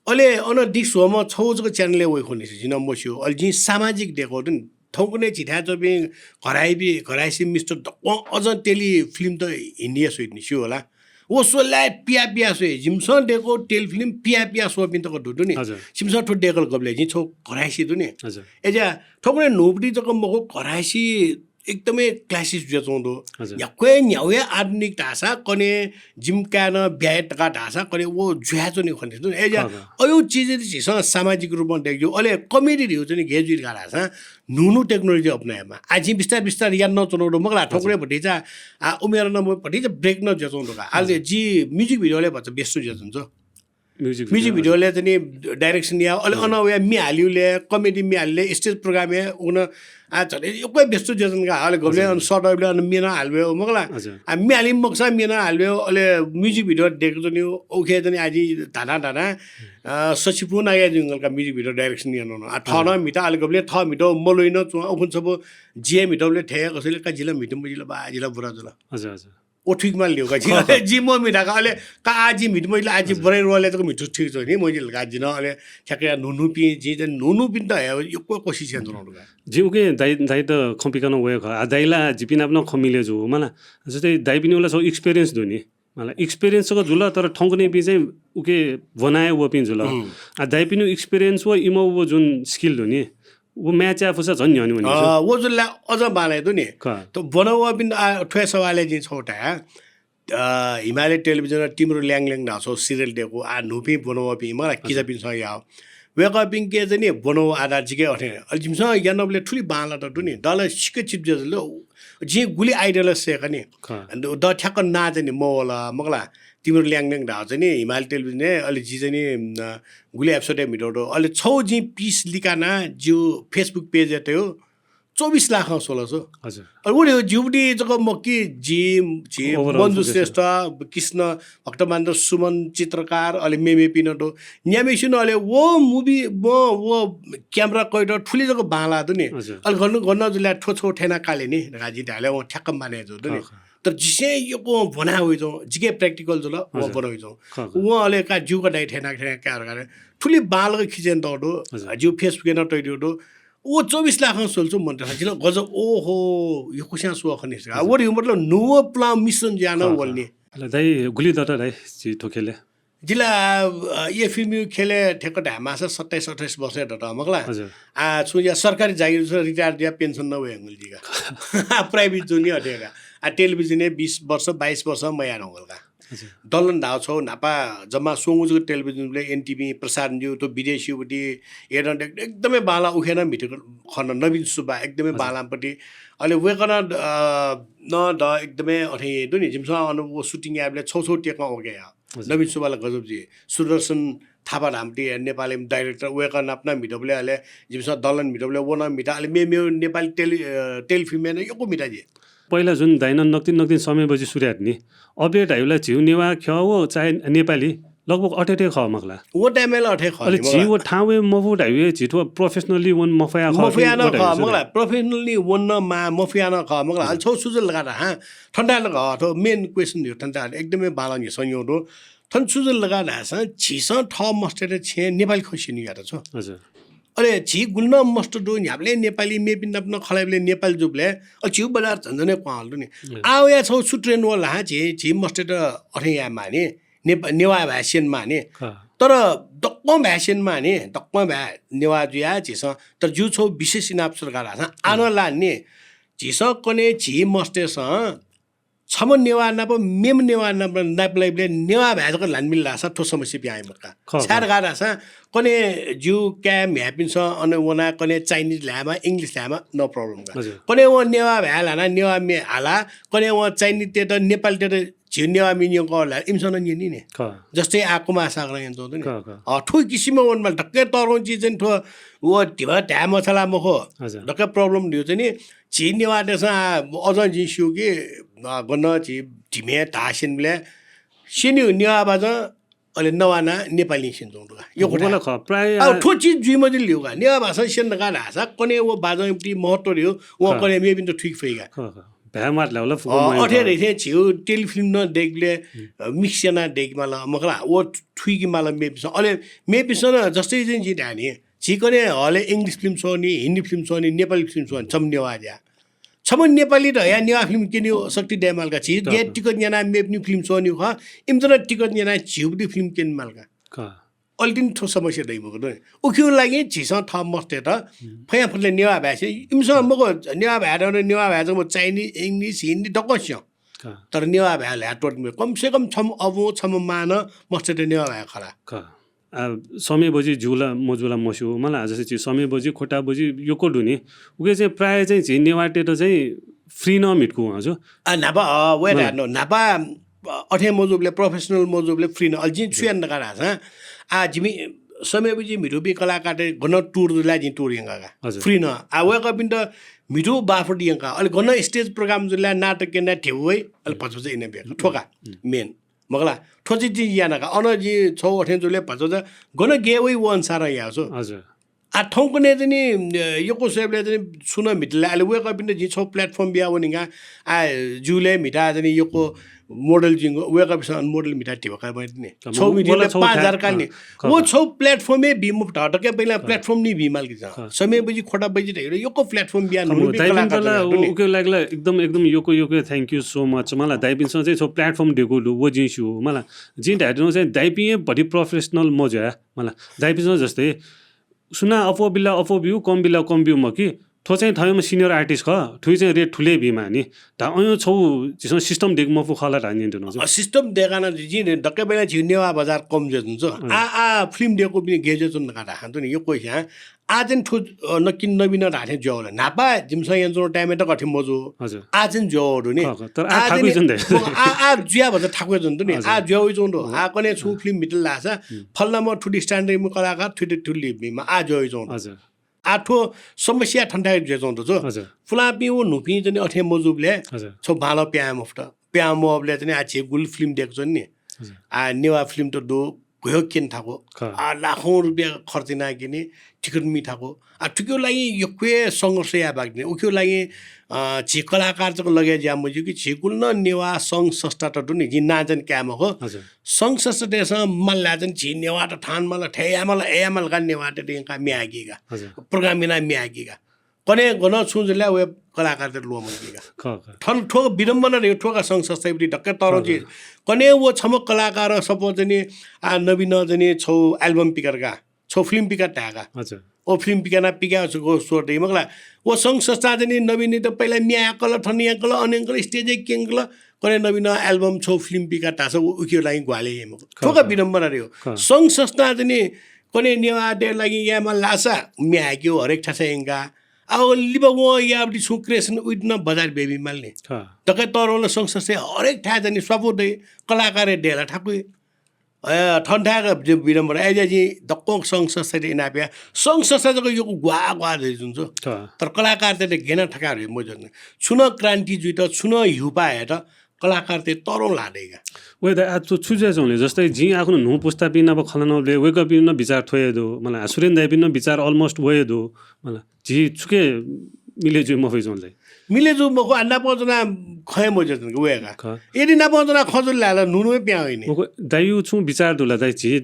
अले अन दिक्सुहम छौ जक channel-य् वइखु नि, जिं नं मस्यू। अले जिं सामाजिक दय्‌कू दु नि। थौंकन्हय् झीथाय् च्वंपिं घराइपि-, घराइसी मिस्टर दक्वं अझं telefilm त हिन्दीया स्वइतिनि, स्यू होला। व स्वलाय् पिया पिया स्वइ। जिमिसं दय्‌कू telefilm पिया पिया स्वःपिं तक दु, दु नि। हजुर। छिमिसं थ्व दय्‌कल गबलय्, जिं छौ घराइसी दु नि। हजुर। अय्‌जुया थौंकन्हय् न्हूपट्टि जक मखु, घराइसी एकदमै classist जुयाच्वंगु दु। हजुर। न्ह्याक्व हे न्ह्याउ हे आधुनिक धाःसा कन्हय् जिमि काय्‌नं ब्याहा यात धकाः धाःसा कन्हय् व जुयाच्वनी खने। अय्‌या खः, खः। अय् चिज यदि झीसं सामाजिक रूपमा दयेके ज्यू, अले comedy धइगु चाहिँ नि गय् जुइ धकाः धाःसा न्हू न्हू technology अपनायेमाः। आः जिं बिस्तार बिस्तार याना च्वनागु दु मखु ला, थौंकन्हय् हजुर। भतिचा, आ, उमेर नं भतिचा break नं जुयाच्वंगु दु का। अले हजुर। जि music video-लय् भचा व्यस्त जुयाच्वना। Music music video, video-लय् चाहिँ नि direction या, अले हजुर। अन वया म्ये हालिउलय्, comedy म्ये हालिउलय्, stage program-य् उन, आ, झन् यक्व व्यस्त जुयाच्वन का। अले गबलें हजुर। अन सटबलें अन म्ये नं हालिउ मखु ला। हजुर। आ, म्ये हाली मखुसां म्ये नं हालिउ, अले music video दयेके च्वनी, उखे चाहिँ नि आः जि धाना धाना, अ, सछि पूर्ण आगे जुंगल का music video direction याना नं। आ, थः नं हजुर। म्हिता, अले गबलें थः म्हित मल्वइ नं च्वं, उखुन्हु छपु जिया म्हितबलें थय् कसैले का जिला म्हित मजिल बा, जिला बुरा जुल। हजुर, हजुर। व थुइक माल ल्यू का, जिं खः, खः। जि मम्हिता का, अले का आः जि म्हित मजिल, आः जि हजुर। बरय् रोले तक म्हित थुइक च्वनी, मजिल का, जिं अले ठ्याक्कै न्हू न्हूपिं, जिं चाहिँ न्हू न्हूपिन्त हे यक्व कोसिस यानाच्वनागु दु का। जिं उके दाइ, दाइत खंपिकानं वये खः। आ, दाइ ला जिपिं नाप नं खँ मिले जू, मला। जस्तै दाइपिनि ला छगू experience दु नि। मला, experience छगू जुल, तर थौंकन्हय्‌पिं चाहिँ उके ब्वना हे वःपिं जुल। हुँ। आ, दाइपिनि experience व इमिगु व जुन skill दु नि, व match याये फुसा झन् न्ह्यःने वनी अ, जू। व जुल ला अझ बांलाइ दु नि। का। त ब्वना वःपिन्त, आ, थ्व सवालय् जिं छगू धाये। अ, हिमालय टेलिभिजन तिम्रो ल्याङ ल्याङ धाःसा serial दयेकू, आ, न्हूपिं ब्वना वःपिं मला हजुर। किजापिन्सं याः। वय्‌कःपिंके चाहिँ नि ब्वना वःगु आधार जिके अथे। अले जिमिसं यानाबलय् थुलि बांलात दु नि। दल सिक्क चिप जुल। जिं गुलि idea ला सय्‌का नि। का। द ठ्याक्क नां चाहिँ नि मवल मखु ला। तिम्रो ल्याङ ल्याङ धाःसा चाहिँ नि हिमालय टेलिभिजनय्, अले जि चाहिँ नि, अ, गुलि episode-य् म्हितः दु। अले छगू जिं piece लिकाना जिगु Facebook page-य् तयु। चौबिस लाखं स्वल छु। हजुर। अले व हे ज्यूबुटी जक मखु कि जि, झी overall मन्जु सुकेश श्रेष्ठ, कृष्ण भक्तमानन्द सुमन चित्रकार, अले मेमेपिं नं दु। न्याम्हेसिनं अले व movie, व, व camera कैदर थुलि जक बांलाः दु नि। हजुर। अले गन, गन जुल ला थ्व छगू थय्‌ना काले नि धकाः जिं धायेबलय् वं ठ्याक्क माने जू दु नि। खः, खः। तर जिसें यक्व ब्वना वइच्वं, जिके practical जुल, वं हजुर। ब्वना वइच्वं। खः, खः। वं अले का ज्यूक दाइ थय्‌ना, थय्‌ना का धकाः थुलि बांलाक खिचय् यानातःगु दु। हजुर। जिगु Facebook-य् नं तयातःगु दु। व चौबिस लाखं स्वल छु मन्त जिं ला गजब, ओहो, यक्वस्यां स्वः खनि। हजुर। व धइगु मतलब न्हू व पुलांगु मिश्रण जुयाः नं खः, वल नि। खः। अले दाइ, गुलि दत दाइ, झी थ्व ख्यलय्? जि ला, अ, ए फिल्मया ख्यलय् ठ्याक्क धायेमाःसा सत्ताइस अट्ठाइस वर्ष हे दत मखु ला। हजुर। आ, छुं या सरकारी जागिर छु, retire जुयाः pension नं वये धुंकल जि का। Private जुनि अथे का। आ, टेलिभिजनय् बिस वर्ष, बाइस वर्ष मयाये धुंकल का। हजुर। दलन धाःगु छगू न्हापा जम्मा स्वंगू जक टेलिभिजनबलय् एनटिभी प्रसारण जुइगु, थ्व विदेशीपट्टि एकदम, एकदमै बांलाः, उखे नं म्हिते खन नवीन सुब्बा, एकदमै हजुर। बांलाःपट्टि। अले वय्‌कलं, अ, नं द एकदमै अथे दु नि, जिमिसं अन व shooting यायेबलय् छगू छगू टेकं OK याः। हजुर। नवीन सुब्बा ला गजब जुइ। सुदर्शन थापा धाःम्ह ति नेपालय् director, वय्‌कः नाप नं म्हितबलय्, अले जिमिसं दलन म्हितबलय् व नं म्हिता, अले मेमेगु नेपाली टेलि-, अ, टेलिफिल्मय् नं यक्व म्हिता जि। पहिला जुन दाइनं नकतिनि नकतिनि समय बजि सुरु यात नि, अबलय् धाइबलय् झीगु नेवाः ख्यः व चाहे नेपाली लगभग अथे अथे खः मखु ला। व time-य् ला अथे खः अले नि, झी मखु ला। व ठाउँ वये मफु धाइबलय् झी थ्व professionally वन मफया खः मफया कि नं व धाइबलय् खः मखु ला। Professionally वन नं माः मफया नं खः मखु ला। अले हजुर। छगू छु जुल धकाः धाःसा, थन ताल खः, थ्व main question धइगु थन ताल, एकदमै बांलाः न्ह्यसः न्यंगु दु। थन छु जुल धकाः धाःसा, झीसं थः मस्तय्‌त छेँय् नेपाली खँ स्यनीगु यात छु। हजुर। अले झी गुलि नं मस्त दु, न्ह्याबलें नेपाली, मेपिं नाप नं खँ ल्हाइबलय् नेपाली जूबलय्, अले झीगु बजार झन झन हे क्वहां वल नि। हजुर। आः वयाः छगू छु trend वल धाःसा, झी, झी मस्तय्‌त अथे याये माः नि, नेप-, नेवाः भाय् स्यने माः नि। खः। तर दक्वं भाय् स्यने माः नि, दक्वं भाय् नेवाः जुयाः झीसं, तर जिगु छगू विशेष इनाप छु धकाः धाःसा, आः नं हजुर। ला नि, झीसं कन्हय् झी मस्तय्‌सं छम्ह नेवाः नाप मेम्ह नेवाः नाप नापलाइबलय् नेवाः भाय् जक ल्हाने मिल धाःसा थ्व समस्या पिहां वइ मखु का। खः, छाय् खः। धकाः धाःसा कन्हय् जिगु काय् म्ह्याय्‌पिन्सं अन वनाः कन्हय् Chinese ल्हायेमाः, English ल्हायेमाः, no problem का। हजुर। कन्हय् वं नेवाः भाय् ल्हानाः नेवाः म्ये हालाः कन्हय् वं Chinese-तय्‌त, नेपालीतय्‌त झी नेवाः म्ये न्यंकः ल्हायेमाः, इमिसं नं न्यनी नि। खः। जस्तै आः कुमार सागरं यानाच्वंगु दु नि। खः, खः। अ, थ्व किसिमं वनेमाल, दक्व हे तःधंगु चिज चाहिँ थ्व व धिबा धाये मछाला मखु। हजुर। दक्व problem धइगु चाहिँ नि, झी नेवाःतय्‌सं, आ, अझं जिं स्यू कि, आ, गन झी धिमय् धाः स्यनीबलय् स्यनीगु नेवाः बाजं, अले नवानाः नेपालीं स्यनीच्वंगु दु का। यक्व व ला धाये। खः, प्रायः आ, थ्व चिज जुइ मजिल धइगु का। नेवाः भाषां स्यन धकाः धाःसा कन्हय् व बाजंयापट्टि महत्त्व धइगु, वं खः। कन्हय् मेपिन्त थुइके फइ का। खः, खः। भाय् म्वात ल्हायेबलय् फुक्क अ, मयू अथे खः। धइथें झीगु टेलिफिल्म नं दय्‌केबलय्, अ, mix यानाः दय्‌केमाल मखु ला, व थुइकेमाल मेपिन्सं। अले मेपिन्सं नं जस्तै चाहिँ जिं धाये नि, झी कन्हय् हलय् English film स्वः नि, हिन्दी film स्वः नि, नेपाली film स्वः नि, छम्ह नेवाः जुयाः। छम्ह नेपालीत हयाः नेवाः film क्यनेगु शक्ति दयेमाल का। झी खः, गय् खः। टिकट न्यानाः मेपिनि film स्वःनिगु खः, इमित नं टिकट न्यानाः झीगुपट्टि film क्यनेमाल का। खः। अले तिनि थ्व समस्या दइ मखु दु। उकिया लागि झीसं थः मस्तय्त फयाफुतले नेवाः भाय् स्यं। इमिसं मखु नेवाः भाय् दन, नेवाः भाय् जक मखु, Chinese, English, हिन्दी दक्व स्यं। तर नेवाः भाय् ल्हाये त्वःते मखु। कम से कम छम्ह अबुं छम्ह मांनं मस्तय्त नेवाः भाय् खला। आ, समय बजी ज्यू ला मज्यू ला मस्यू, मला, जस्तै छि समय बजी, खोटा बजी यक्व दु नि। उके चाहिँ प्रायः चाहिँ झी नेवाःतय्त चाहिँ free नं म्हितकू हजुर। आ, न्हापा, अ, वय् मला। धाये नं, न्हापा, अ, अथे मजूबलय्, professional मजूबलय् free नं, अले जिं छु याना धकाः धाःसा, आ, जिमि समय बजी म्हितूपिं कलाकारतय् गन tour जुल ला जिं tour यंका का। हजुर। Free नं। आ, वय्कःपिन्त म्हितू बाफट यंका, अले गन stage program जुल ला नाटक यना ध्यबा वइ, अले भचा भचा इना बिया का। थ्व का, main। मखु ला, थ्व चाहिँ जिं याना का। अन जिं छौ अथें जुले भचा भचा गन गय् वइ व अनुसारं याःगु छु। हजुर। आ, थौंकन्हय् चाहिँ नि, अ, यक्व स्वयेबलय् चाहिँ नि सुं नं म्हितल ला, अले वय्कःपिन्त जिं छौ platform बिया वनी का। आ, ज्यूलय् म्हिता चाहिँ नि यक्व model जिं वय्कःपिन्सं model म्हिता ध्यबा का वनी नि। छौ म्हितले पाँच हजार का नि। व छौ platform हे बी मफुत, दकलय् पहिला platform नि बी माल कि। समय बजी, खोटा बजी धइगु यक्व platform बिया न्हून्हूपिं कलाकार ला, उके लागि ला एकदम, एकदम यक्व, यक्व thank you so much। मला, दाइपिन्सं चाहिँ छौ platform देकू दु, व जिं स्यू। मला, जिं धायेत्यंगु चाहिँ दाइपिं हे भति professional मज्यू। मला, दाइपिन्सं जस्तै सुनां अप्वः बिल ला अप्वः ब्यू, कम बिल ला कम ब्यू मखु कि, थ्व चाहिँ थःम्ह senior artist खः, थुइ चाहिँ rate थुलि बी मानि। धा अय् छौ झीसं system देकू मफु खः ला धाइ नि धुन। अ, system देकाना जिं दकलय् पहिला झी नेवाः बजार कम जुया च्वंगु छु। आ, आ, film देकूपिं गय् जुया च्वन धकाः धाःगु नि, यक्व स्यां। आ चाहिँ थ्व, अ, नकिं नबिन धाःथें ज्यू ला। न्हापा जिमिसं याना च्वंगु time-य् तक अथे मजू। हजुर। आ चाहिँ ज्यू दु नि। तर आ थाकुइ च्वंगु दु। आ, आ जुया भचा थाकुइ च्वंगु दु नि। हजुर। आ ज्यू वइ च्वंगु दु। आ कन्हय् छुं film म्हितल धाःसा फलानाम्ह थुति standard-म्ह कलाकार थुति थुलि बी मा, आ ज्यू वइ च्वंगु दु। हजुर। आ थ्व समस्या थन थाय् जुया च्वंगु दु छु। हजुर। पुलांपिं व न्हूपिं चाहिँ नि अथे मजूबलय् छौ बांलाः प्यां मफुत। प्यां मवःबलय् चाहिँ नि आ झी गुलि film देकू च्वन नि। हजुर। आ नेवाः film त दु, घ्वय् क्यने थाकु। आ लाखौं रुपियाँ खर्च याना क्यने, ticket मी थाकु। आ थुकिया लागि यक्व हे संघर्ष याये बाकि नि। उकिया लागि, अ, झी कलाकार जक लगे ज्या मज्यू कि झी गुलि नं नेवाः संघ संस्थात दु नि, जिं नां चाहिँ काये मखु। हजुर। संघ संस्थातय्सं माल ला चाहिँ झी नेवाःत थाना माल, थथे याये माल, अथे याये माल का नेवाःतय्त यंका म्ये हाय्की का। हजुर। Program याना म्ये हाय्की का। कन्हय् गन छुं जुल ला वय् कलाकारतय्त ल्वःमंकी का। थन थ्व विडम्बना रे, थ्व का संघ संस्थाया प्रति दकलय् तःधंगु चिज। कन्हय् व छम्ह कलाकारं suppose चाहिँ नि, आ, नबिनं चाहिँ नि छौ album पिकात का, छौ film पिकात धाये का। हजुर। व film पिकाना पिकाः छु गो स्वर दइ मखु ला। व संघ संस्थां चाहिँ नि नबिनयात पहिला म्ये हाय्कल, थन यंकल, अन यंकल, stage-य् क्यंकल, कन्हय् नबिनं album छौ film पिकात धाःसा व उकिया लागि ग्वाहालि याइ मखु। थ्व का विडम्बना रे। संघ संस्थां चाहिँ नि कन्हय् नेवाःतय् लागि याये माल धाःसा म्ये हाय्क्यु हरेक थासय् यंका। आ व लिपा वं याःबलय् छुं creation उइत नं बजार ब्यबी माल नि। दकलय् तःधंगु ला संघ संस्थाय् हरेक थाय् चाहिँ नि स्वापू दइ, कलाकारय् दय् ला थाकुइ। अय्, थन थाय् का विडम्बना। अय् ज्या जिं दक्व संघ संस्थायात इनाप याये। संघ संस्था जक यक्व ग्वाः ग्वाः जुइ च्वंगु छु। तर कलाकारतय्त गय् याना थकाः धइ मज्यू नि। छुं नं क्रान्ति जुइत, छुं नं हिउपाः हयेत कलाकारतय् तःधंगु ल्हाः दइ का। वय् दा, आ, छु, छु जुया च्वंगु ले? जस्तै जिं आखुन्हु न्हू पुस्तापिं नाप खँ ल्हानाबलय् वय्कःपिं नं बिचार थ्व हे दु। मला, सुरेन दाइपिं नं बिचार almost व हे दु। मला, झी छुके मिले जुइ मफइ च्वंगु ले? मिले जू मखु, आ नापं च्वनाः खँ हे मज्यू च्वंगु वय् का। यदि नापं च्वनाः खँ जुल धाःसा न्हू न्हू हे पिहां वइ नि। मखु, दाइयु छुं बिचार दु ला दाइ, झी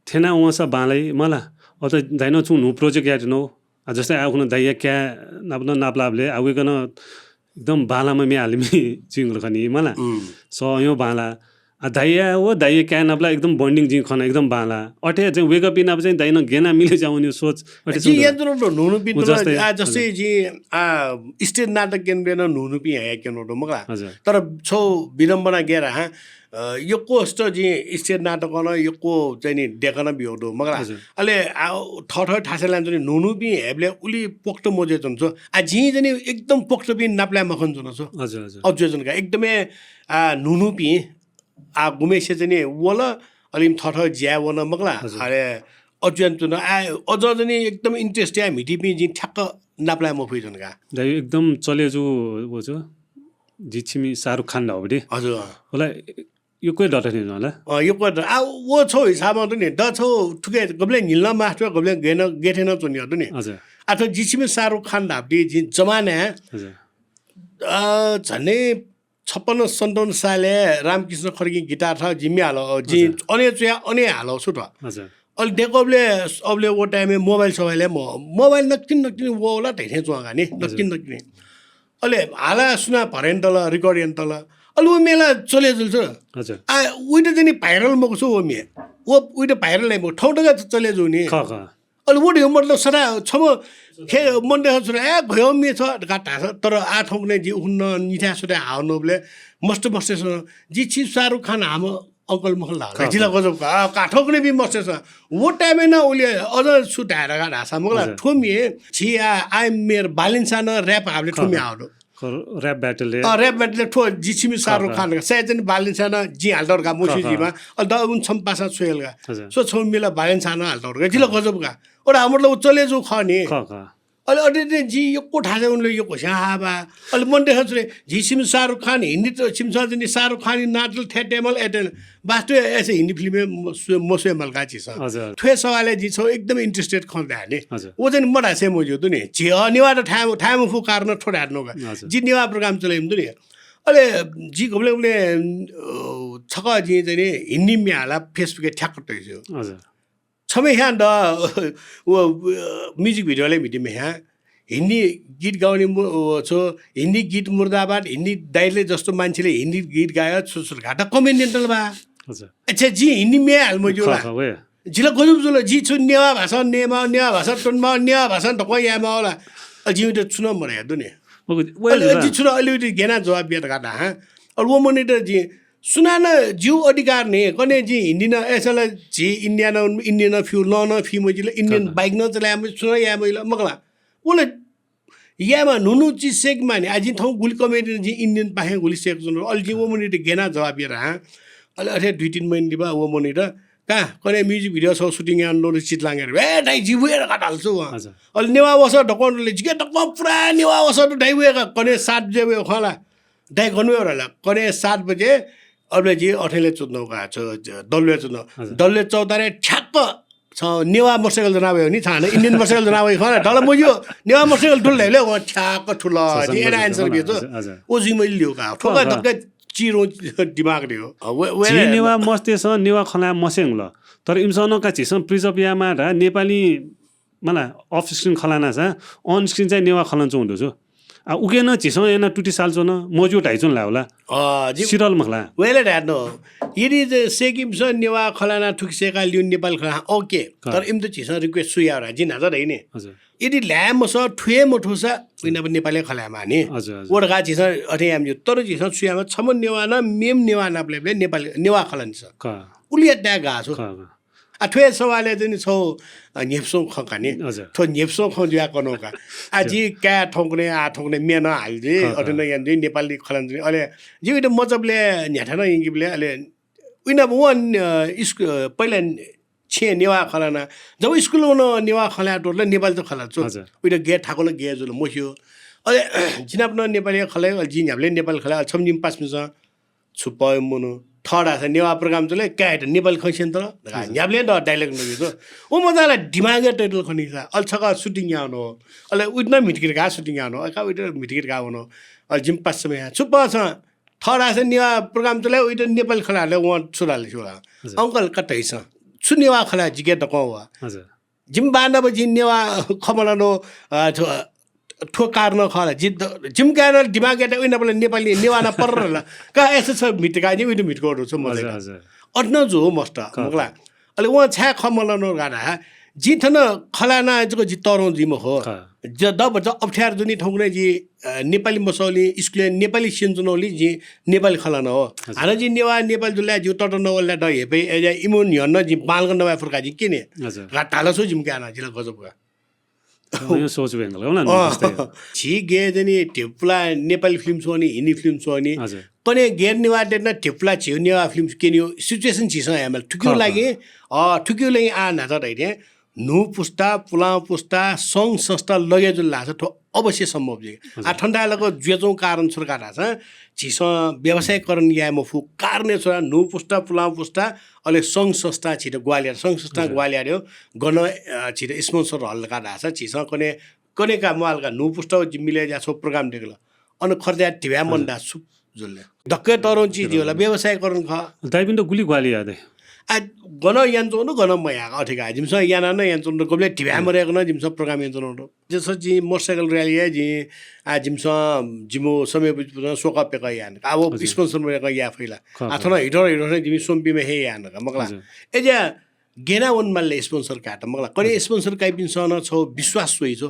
थ्यना वंसा बांलाइ मला। अथे दाइनं छुं न्हू project याये धुन। आ, जस्तै आखुन्हु दाइया काय् नाप नं नापलाःबलय् आ वय्कलं एकदम बांलाम्ह म्ये हालिमि जुइगु खनी मला। स अय् बांला। आ, दाइया व दाइया काय् नाप ला एकदम bonding जिं खना, एकदम बांला। अथे चाहिँ वय्कःपिं नाप चाहिँ दाइनं गय् याना मिले जुया वनेगु सोच अथे जिं याना च्वना दु, न्हू न्हूपिन्त ला, आ, जस्तै जिं, आ, stage नाटक क्यनेबलय् नं न्हू न्हूपिं हया क्यना दु मखु ला। तर छौ विडम्बना गय् धाःसा, अ, यक्वसित जिं stage नाटकं नं यक्व चाहिँ नि देकः नं ब्यूगु दु मखु ला। अले, आ, थःथः थासय् लानाच्वनी, न्हू न्हूपिं हयेबलय् उलि पोख्त मजुया च्वना छु। आ, जिं चाहिँ नि एकदम पोख्तपिं नापलाये मखना च्वना छु। अज्याःगु च्वना का। एकदमै, आ, न्हू न्हूपिं, आ, गुम्हेसे चाहिँ नि वल, अले इमि थःथः ज्याय् वन मखु ला। अले अज्याःगु च्वना, आ, अझ चाहिँ नि एकदम interest याये म्हितीपिं जिं ठ्याक्क नापलाये मफया च्वना का। दाइ एकदम चले जू व छु। जि छिमि शाहरुख खान धाःगु दु। हजुर। होला, यक्व दत नि ला। अँ, यक्व दत। आ, व छौ हिसाबं दु नि, द छौ थुके गबलें न्हिल नं मास्टर, गबलें गय् नं, गय् थें नं च्वनी दु नि। आ, थ्व जि छिमि शाहरुख खान धाःगु दु, जिं जमाना, अ, झन्डै छप्पन्न सन्ताउन्न सालय् रामकृष्ण खड्गीं guitar थाः, जिं म्ये हाल, अ, जिं अने च्वया, अने हाल छु त। अले देकःबलय्, अबलय् व time-य् mobile सोबाइल हे मवः। Mobile नकतिनि नकतिनि वःगु ला धइथें च्वं का नि, नकतिनि नकतिनि। अले हाला सुनां भरे यानातल, record यानातल। अले व म्ये ला चले जुल छु। हजुर। आ, उइत चाहिँ नि viral मखु छु व म्ये। व उइत viral हे मखु, थौं तक चले जू नि। खः, खः। अले व धइगु मतलब सदा छम्ह खे मन देखाः छु, ए, घय् म्ये छ धकाः धाःसा, तर आः थौंकन्हय् जि उखुन्हु निथाय् सुथाय् हाःगु न्वःबलय् मस्त मस्तय्सं, जि छिं शाहरुख खान हाःम्ह uncle मखु ला, खः, जिला खः। गजब का, आ, का थौंकन्हय् बी मस्तय्सं। व time-य् नं उलि अझ छु धाये धकाः धाःसा मखु ला, हजुर। थ्व म्ये, झी आ, आइएमएयर बालिन्सां नं rap हाःबलय् थ्व खः, म्ये खः। हाःगु दु। खः, rap battle-य्। अ, rap battle-य् थ्व जि छिमि शाहरुख खः, खः। खान, सायद चाहिँ बालिन्सां नं जिं हालेत धकाः मस्यू खः, खः। जिमा। अले द उन छम्ह पासां छु याल का। हजुर। स्व छम्ह म्ये ला बालिन्सां नं हालेत धकाः, जिला खः। गजब का। अले मतलब व चले जू खः नि। खः, खः। अले अथे चाहिँ जि यक्व थासय् उनले यक्व स्यां हाः बा। अले मन देखाः छु रे, झी छिमि शाहरुख खान हिन्दी त, छिमिसं चाहिँ नि शाहरुख खान नाटल थ्याटेमल एटेन। वास्तवय् अय्‌सा हिन्दी film-य् मस्वये, मस्वये मल का झीसं। हजुर। थ्व सवालय् जि छगू एकदम interested खँ धाये नि। हजुर। व चाहिँ नि मधासें मज्यू दु नि। झी अ, नेवाःत थाय्, थाय् मफु कारण थ्व धाये धुन का। हजुर। जि नेवाः program चले मजू नि। अले जि गुबलें गुबलें, अ, छकः जिं चाहिँ नि हिन्दी म्ये हालाः Facebook-य् ठ्याक्क तयाच्वंगु। हजुर। छम्ह ह्यां द, व, व, music video-लय् म्हितेम्ह ह्यां हिन्दी गीत गाउने मु-, व, छु, हिन्दी गीत मुर्दाबाद, हिन्दी दाइले जस्तो मान्छेले हिन्दी गीत गायो, छु, छु, घाटा comment न्यंतल बा। हजुर। अच्छा, जिं हिन्दी म्ये हाले मज्यू खः, ला। खः, वया। जिला गजब जुल, जि छु नेवाः भाषां नयेमाः, नेवाः भाषां त्वनेमाः, नेवाः भाषां धक्वं यायेमाः ला। अ, जिं उइत छुं नं मधया दु नि। मखु, वया अले जुल। जि छुं नं अले उइत गय् याना जवाफ बिया धकाः धाः, हँ। अले व मनूत जि सुनानं जिगु अधिकार नि, कन्हय् जिं हिन्दी नं, अय्‌सा ला झी Indian, Indian fuel नं, नं फी मजिल, Indian खः, खः। Bike नं चलाये मजिल, छुं नं याये मजिल, मखु ला। व ला यायेमाः, न्हू न्हू चिज सय्‌केमाः नि। आ, जिं थौं गुलि comedy नं जिं Indian पाखें गुलि सय्‌केगु जुल। अले जिं व मनूत गय् याना जवाफ बिया धाः। अले अथे दुई तीन महिना लिपा व मनूत, का, कन्हय् music video छगू shooting यानाः ल्वःतुं चितलाङय्। ए, दाइ, जि वये धकाः धाल छु वं। हजुर। अले नेवाः वसः धक्वं दु ले, जिके धक्वं पुरा नेवाः वसः दु, दाइ, वये का, कन्हय् सात बजे वये खला। दाइ, गन वये धकाः, कन्हय् सात बजे, अबलय् जि अथेंलय् च्वनागु का, च-, च-, दल्वय् च्वनागु। हजुर। दल्वय् चौताराय् ठ्याक्क छ नेवाः motorcycle ज्वनाः वये नि, छाय् हिन्दी motorcycle ज्वनाः वये खला, दल मज्यू, नेवाः motorcycle दु ले धाइबलय् वं ठ्याक्क थुल, छ, जि एना समझ answer खला, बिया छु। हजुर, हजुर। व जुइ मजिल का। थ्व खः, का खः। धक्का चिरो दिमाग दे हो। अ, वे, वे जिं नेवाः मस्तय्‌सं नेवाः खँ ल्हाये मस्यंगु ल, तर इमिसं नं का झीसं preserve यायेमाः धाः नेपाली मला off screen खँ ल्हानासा on screen चाहिँ नेवाः खँ ल्हानाच्वंगु दु छु। आ, उके नं झीसं यानाः तुति साल च्वन, मज्यू धाइच्वन ला होला। अ, जि सिधल मखु ला। वय्‌कलं धायेधुन, यदि चाहिँ सय्‌कीम्हसिनं नेवाः खँ ल्हानाः थुकी सय्‌काः ल्यू नेपाली खँ ल्हानाः, OK। खः। तर इमित झीसं request छु याये धाःसा जिं न्हाचः धया नि। हजुर। यदि ल्हाये मसः, थुइ हे मथूसा, उइनाप नेपालय् खँ ल्हायेमाः नि। हजुर, हजुर। व धकाः झीसं अथे याये मज्यू। तर झीसं छु यायेमाः, छम्ह नेवाः नं मेम्ह नेवाः नापलाइबलय् नेपाल, नेवाः खँ ल्हानादिसँ। खः। उलि यात धाये गाः छु। खः, खः। आ, थ्व सवालय् चाहिँ नि छगू, अ, न्ह्यइपुसे खँ का नि। हजुर। थ्व न्ह्यइपुसे खँ जुयाः कन का। आ, हजुर। जि काय् थौंकन्हय्, आ, थौंकन्हय् म्ये नं हाल जुइ, खः, अथे नं याना जुइ, नेपाली खँ ल्हाना जुइ। अले जि उइत मचाबलय् न्ह्याथाय् नं यंकीबलय् अले उइनाप वं, अ, स्कु-, अ, पहिला छेँय् नेवाः खँ ल्हाना। जब स्कुलय् वन नेवाः खँ ल्हाये त्वःतल नेपाली त खँ ल्हात छु। हजुर। उइत गय् थाकुल गय् जुल मस्यू। अले जिनाप नं नेपाली खँ ल्हाये, अले जिं न्ह्याबलें नेपाली खँ ल्हाये, अले छम्ह निम्ह पासापिन्सं छु पय् मनू, थः धाःसा नेवाः program चले, काय्‌त नेपाली खँ स्यनेत धकाः हजुर। न्ह्याबलें द dialogue नबिया छु। व मचां ला दिमागय् तइतल खनीसा, अले छकः shooting याः वन। अले उइत नं म्हितके धकाः shooting याः वन। अले का उइत म्हितके धकाः वन। अले जिमि पासापिं छु पय् छ, थः धाःसा नेवाः program चले, उइत नेपाली खँ ल्हायेबलय् वं छु धाल छु ला। हजुर। Uncle का धइसँ। छु नेवाः खँ ल्हाये जिके धक्वं व। हजुर। जिमि बाःनाप जिं नेवाः खँ मल्हानागु, अ, थ्व, थ्व कारणं खः ला। जि द-, जिमि काय्‌नं दिमागय् तयाः उइनाप ला नेपाली, नेवाः नां पर्र ला। का अय्‌सा छ म्हितका, जिं उइत म्हितकाः छु मचाइ हजुर, का। हजुर। अथे नं जू मस्त, खः, मखु ला। खः। अले वं छाय् खँ मल्हानागु धाःसा, जिं थन खँ ल्हानाः जक जि तःधं जुइ मखु। खः। ज-, द भचा अप्ठ्यारो जूनि थौंकन्हय् जि, अ, नेपाली मसःगुलिं, स्कुलय् नेपाली स्यनाच्वनागुलिं जिं नेपाली खँ ल्हानागु। हजुर। हानं जिं नेवाः, नेपाली जुल ला, जिगु तःधं नवल ला, द हेपय्, अय्‌जाः इमिगु न्ह्यःने नं जिं बांलाक नवाये फु धकाः जिं क्यने। हजुर। गा धाल छु जिमि काय् नं, जिला गजब का। अँ, यो सोच angle हो ना, अँ। नेवाःतय्। झी गय् चाहिँ नि धिपुला नेपाली film स्वःनि, हिन्दी film स्वःनि। हजुर। कन्हय् गैर नेवाःतय्‌त नं धिपुला झीगु नेवाः film क्यनेगु situation झीसं हयेमाल। थुकिया खः, लागि, खः। अ, थुकिया लागि आः न्हाचः धइथें न्हू पुस्ता, पुलांगु पुस्ता, संघ संस्था लगे जुल धाःसा थ्व अवश्य सम्भव जुइ। हजुर। आ, थन धायेलाक जुयाच्वंगु कारण छु धकाः धाःसा, झीसं व्यवसायीकरण याये मफु कारण हे छु धाःसा न्हू पुस्ता, पुलांगु पुस्ता, अले संघ संस्थां झीत ग्वाहालि यात, संघ संस्थां हजुर। ग्वाहालि यात, गन, अ, झीत sponsor हल धकाः धाःसा, झीसं कन्हय्, कन्हय् का म्वाःल का, न्हू पुस्ता व जि मिले जुयाः छगू program दय्‌कल। अन खर्च याये धिबा मन हजुर। धाःसा छु जुल ले? दक्व तःधं चिज हजुर। जुल, व्यवसायीकरण खः। दाइपिन्त गुलि ग्वाहालि यात? आ, गन यानाच्वंगु दु, गन मयाः, अथे का। जिमिसं याना नं यानाच्वंगु दु, गबलय् धिबा मदय्‌क नं जिमिसं प्रोग्राम यानाच्वंगु दु। जस जिं मोटरसाइकल र्‍याली याये, जिं, आ, जिमिसं, जिमि समय बुझे स्वकः प्यकः याये का। अब हजुर। स्पोन्सर मदय्‌क याये फइ ला। खः, आ, खः। थन हिटर, हिटर जिमि स्वम्पिमय् हे याये का, मखु ला। हजुर। अय्‌जुया गेना वनेमाल ला स्पोन्सर कायेत, मखु ला। कने हजुर। स्पोन्सर काइपिन्सं नं छगू विश्वास स्वइ छु।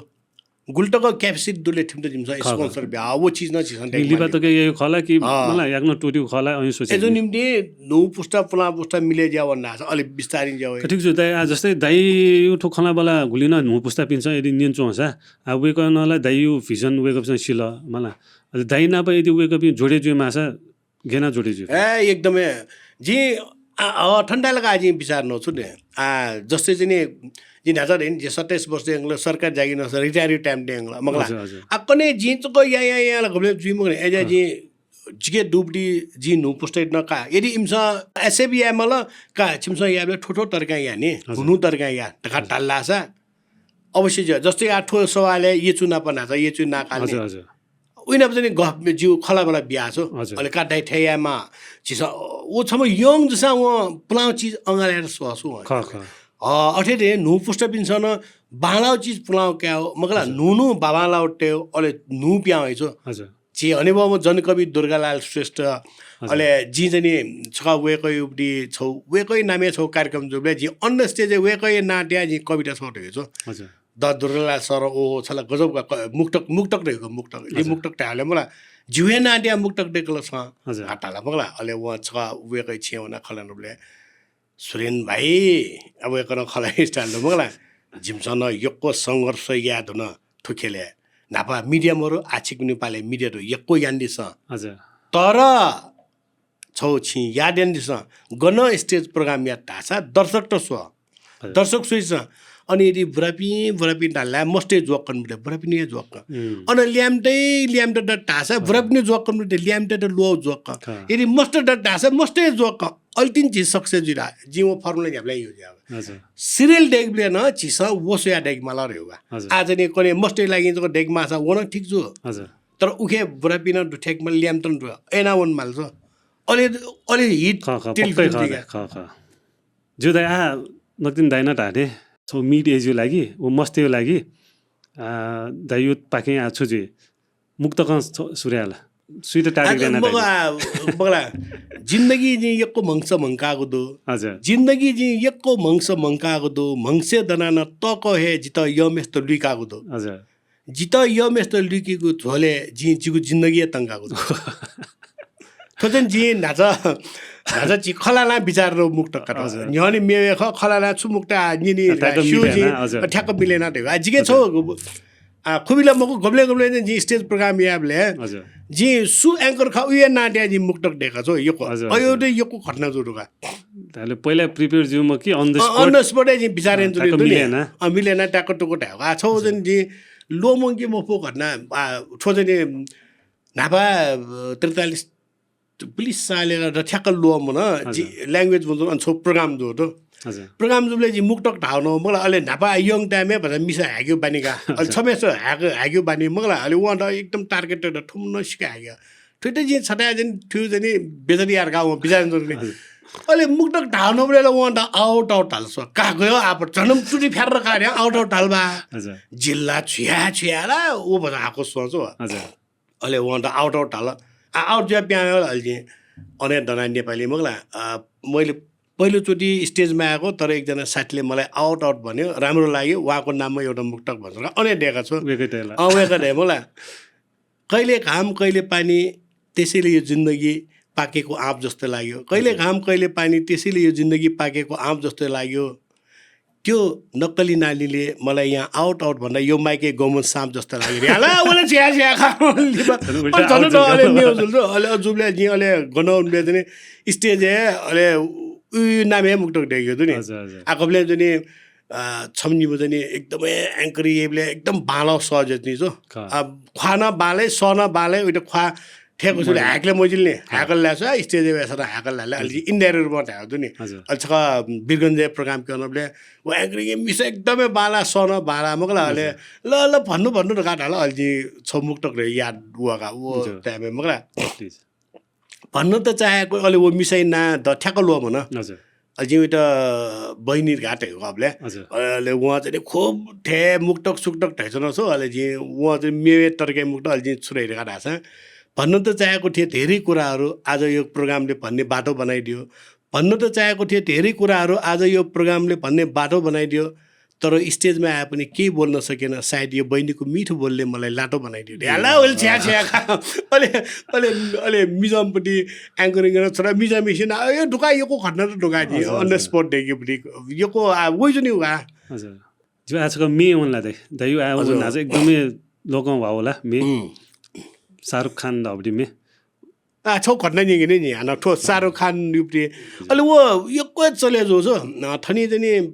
गुलि तक capacity दु ले थिमित जिमिसं खः, खः। स्पोन्सर ब्या, व चिज नं झीसं नि लिपा तक याइगु खः ला कि, अँ। मला याकनं त्वःतेगु खः ला, अँ, सोचे। अय्‌जूगु निंतिं न्हू पुस्ता, पुलां पुस्ता मिले ज्या वनाः अले बिस्तारिं ज्या वइ। ठीक छु दाइ, आ, जस्तै दाइयु थ्व खँल्हाबल्हा गुलि नं न्हू पुस्तापिन्सं यदि न्यनाच्वंसा, आ, वय्‌कलं ला दाइयु vision वय्‌कःपिन्सं सिल, मला। अले दाइ नाप यदि वय्‌कःपिं जोडे जुइ माःसा, गेना जोडे जुइ। ए, एकदमै। जिं, आ, अ, थन धाये ला का जिं बिचाः यानाच्वना नि। आ, जस्तै चाहिँ नि, जिं न्हाचा धाये नि, जिं सत्ताइस वर्ष यंकल, सरकारी जागिर नं retire time यंकल, मखु ला। हजुर, हजुर। आ, कने जिं तक या, या, या ला गबलय् जुइ मखु नि। अय्‌जुया जिं जिके दुगुपट्टि जिं न्हू पुस्तात नं का। यदि इमिसं accept याये माल का, छिमिसं यायेबलय् थ्व थ्व तरिकां या नि, हजुर। न्हू न्हू तरिकां या धकाः हजुर। धाल धाःसा अवश्य ज्या। जस्तै आ, थ्व सवालय् येचु नाप न्हाचा, येचु नां काल नि। हजुर, हजुर। उइनाप चाहिँ नि गफ जिगु खँल्हाबल्हा बियाच्वना। हजुर। अले का दाइ थथे यायेमाः। झीसं, व छम्ह young जूसां वं पुलांगु चिज अंगालय् यायेत स्वः छु वं। खः, खः। अ, अथे हे न्हू पुस्तापिन्सं नं बांलाःगु चिज पुलांगु कायेगु, मखु ला, हजुर। न्हू न्हू बांबांलाःगु तयेगु, अले न्हू पिहां वइच्वना। हजुर। झी हनेबहःम्ह जनकवि दुर्गालाल श्रेष्ठ, हजुर। अले जिं चाहिँ नि छकः वय्‌कःयागु छगू, वय्‌कःया नामय् छगू कार्यक्रम जूबलय् जिं on the stage-य् वय्‌कःया नां तयाः जिं कविता स्वः धयागु छु। हजुर। द दुर्गालाल सरं, ओ, छ ला गजब का, क-, मुक्तक, मुक्तक धयागु, मुक्तक। जिं हजुर। मुक्तक धाये हले, मखु ला, जिगु हे नां तयाः मुक्तक दय्‌कल छं। हजुर। आ, धाल, मखु ला। अले वं छकः वय्‌कःया छेँय् वनाः खँ ल्हानाबलय्, सुरेन भाइ, अब वय्‌कलं खँ ल्हाइगु style दु, मखु ला। जिमिसं नं यक्व संघर्ष याये धुन थ्व ख्यलय्। न्हापा media मरु, आः छिकपिनि पालय् media दु, यक्व यानादिसँ। हजुर। तर छगू छिं याद यानादिसँ, गन stage program यात धाःसा दर्शकत स्व। हजुर। दर्शक स्वइच्वंगु। अन यदि बुरापिं, बुरापिं धाल ला मस्तय् ज्वःकन मते, बुरापिनि हे ज्वःकन। उम्। अन ल्याय्‌म्हतय्, ल्याय्‌म्हतय् दत धाःसा हजुर। बुरापिनि ज्वःकन मते, ल्याय्‌म्हतय्‌त ल्वःगु ज्वःकन। खः। यदि मस्त दत धाःसा मस्तय् ज्वःकन। अले तिनि झी success जुइ ला, जिं व formula न्ह्याबलें use याये। हजुर। Serial दय्‌कबलय् नं झीसं व स्वयाः दय्‌के माल धयागु का। हजुर। आः चाहिँ नि कने मस्तय् लागि जक दय्‌के माःसा व नं ठीक जू। हजुर। तर उखे बुरापिं नं दुथ्याके माल, ल्याय्‌म्हतय् नं दु, अय्‌नं वने माल छु। अले, अले hit खः, खः, television पक्कै खः, जुइ का। खः, खः। ज्यू दाइ, आः नकतिनि दाइनं धाःथें, छगू mid age-या लागि, व मस्तय्‌या लागि, आ, दाइयापाखें आः छु जुइ? मुक्तकं छु-, सुरु याये ला? सुइत target याना मखु, दाइ? आ, मखु ला, जिन्दगी जिं यक्व म्हगस म्हंकागु दु। हजुर। जिन्दगी जिं यक्व म्हगस म्हंकागु दु। म्हगसय् दनाः नं तःकः हे जितः यःम्हेसित लुइकागु दु। हजुर। जितः यःम्हेसित लुइकीगु झ्वलय् जिं जिगु जिन्दगी हे तंकागु दु। थ्व चाहिँ जिं न्हाचा, न्हाचा झी खँ ल्हानाः बिचाः यानागु मुक्तक का। हजुर। न्ह्यःने मेगु खः, खँ ल्हानाः छु मुक्तक आ, न्यने आ, ठ्याक्क स्यू मिले जि, ना, हजुर। आ, ठ्याक्क मिले ना धयागु। आ, जिके हजुर। छगू, आ, खुबिला मखु, गबलें गबलें जिं stage program यायेबलय् हजुर। जिं सु anchor खः, उया नां तयाः जिं मुक्तक दय्‌का छु, यक्व। हजुर, अयो हजुर। त यक्व घटना जू धकाः। धाःसा पहिला prepare जुइम्ह कि on the a, spot? On the spot-य् जिं बिचाः अँ, यानाच्वने ठ्याक्क दु नि। मिले ना। अँ, मिले ना, ठ्याक्क टुक्क धायेगु। आ, छगू हजुर। चाहिँ जिं ल्वःमंके मफु घटना, आ, थ्व चाहिँ नि न्हापा, अ, त्रितालिस पुलिस सालय् ला ठ्याक्क ल्वःमन, हजुर। जि language मजूगु, अन छगू program जूगु दु। हजुर। Program जूबलय् जिं मुक्तक धाःगु नं मखु ला, अले न्हापा young time-य् भचा मिसा हाय्‌केगु बानी का। अले हजुर। छम्हेसित हाय्‌क-, हाय्‌केगु बानी मखु ला, अले वं द एकदम target यात, थुम्ह नं सिक्क हाय्‌क। थुइत जिं छथाय् चाहिँ नि थुइ चाहिँ नि बेइज्जती यार का वं बिचाः यानाच्वन नि। हजुर। अले मुक्तक धाःगु नं मखु ला, वं द out out धाल स्व। का गयो आप जन्म चुटी फ्यार का रे out out धाल बा। हजुर। जिल्ला छुया छुया ला, व भचा हाकु स्वं छु। हजुर। अले वं द out out धाल। आ, out जुया पिहां वल अले जिं अन हे दनाः नेपाली मखु ला। आ, मैले पहिलोचोटि stage-मा आएको, तर एकजना साथीले मलाई out out भन्यो, राम्रो लाग्यो, उहाँको नाममा एउटा मुक्तक भन्छ का, अन हे दय्‌का छु। वय्‌कः दय्‌का ला। अँ, वय्‌कः दय्‌का मखु ला। कहिले घाम, कहिले पानी, त्यसैले यो जिन्दगी पाकेको आँप जस्तो लाग्यो। कहिले हजुर। घाम, कहिले पानी, त्यसैले यो जिन्दगी पाकेको आँप जस्तो लाग्यो। त्यो नक्कली नानीले मलाई यहाँ out out भन्दा यो माइकय् गमन साँप जस्तो लाग्यो रे। हाला, उले छ्या छ्या खा लिपा। झन् उल्टा अन झन् out त अले जुल। न्यू जुल त, अले अ जुबले जिं अले गन उनले चाहिँ नि stage-य् अले उइ नामय् मुक्तक दय्‌केगु दु नि। हजुर, हजुर। आ, गबलें चाहिँ नि, अ, छम्ह निम्ह चाहिँ नि एकदमै anchor याइबलय् एकदम बांलाः सः जुइ नि छु। खः। आ, ख्वाः नं बांलाः, सः नं बांलाः, उइत ख्वाः थ्याक्क छु ले, मज्यू। हाय्‌कल मजिल नि, अँ। हाय्‌कल लाय् छु, stage-य् वय्‌सा हाय्‌कल लाय्, अले हजुर। Indirect रूपमा धायेगु दु नि। हजुर। अले छकः वीरगञ्जया program क्यनाबलय् व anchor-या मिसा एकदमै बांलाः, सः नं बांलाः मखु ला, अले हजुर। ल, ल, भन्नु, भन्नु धकाः धाल, अले जिं छगू मुक्तक याद वः का, व हजुर। Time-य् मखु ला। Please। भन्न त चाहेको, अले व मिसाया नां द ठ्याक्क ल्वःमन। हजुर। अले जिं वइत बहिनी धकाः धयागु अबलय्। हजुर। अले वं चाहिँ नि खुब थें मुक्तक सुक्तक धयाच्वनाच्वंगु। अले जिं वं चाहिँ मेवय् तरके मुक्तक, अले जिं छु धया धकाः धाःसा, भन्न त चाहेको थिएँ धेरै कुराहरू आज यो प्रोग्रामले भन्ने बाटो बनाइदियो। भन्न त चाहेको थिएँ धेरै कुराहरू आज यो प्रोग्रामले भन्ने बाटो बनाइदियो। तर स्टेजमा आए पनि केही बोल्न सकेन। सायद यो बहिनीको मिठो बोलले मलाई लाटो बनाइदियो। ढ्याला होइल छ्या छ्या खा। अले, अले, अले म्युजियमपट्टि एंकरिङ गर्न छोरा म्युजियम एकछिन, अ, यो धुका, यक्व घटना त धुका जि, हजुर, on the हजुर। Spot देखेपट्टि यक्व, आ, वइच्वनी उका। हजुर। ज्यू, आः छकः म्ये वंला दाइ। दाइ, आः हजुर। वंला, आज एकदमै लोकं ह्वाः वःला, म्ये। उम्। शाहरुख खान धाःगुपट्टि म्ये। आ, छगू घटना न्यंके नि, हानं थ्व शाहरुख खान युपट्टि। हजुर। अले व यक्व चले जू छु। अ, थनि चाहिँ नि,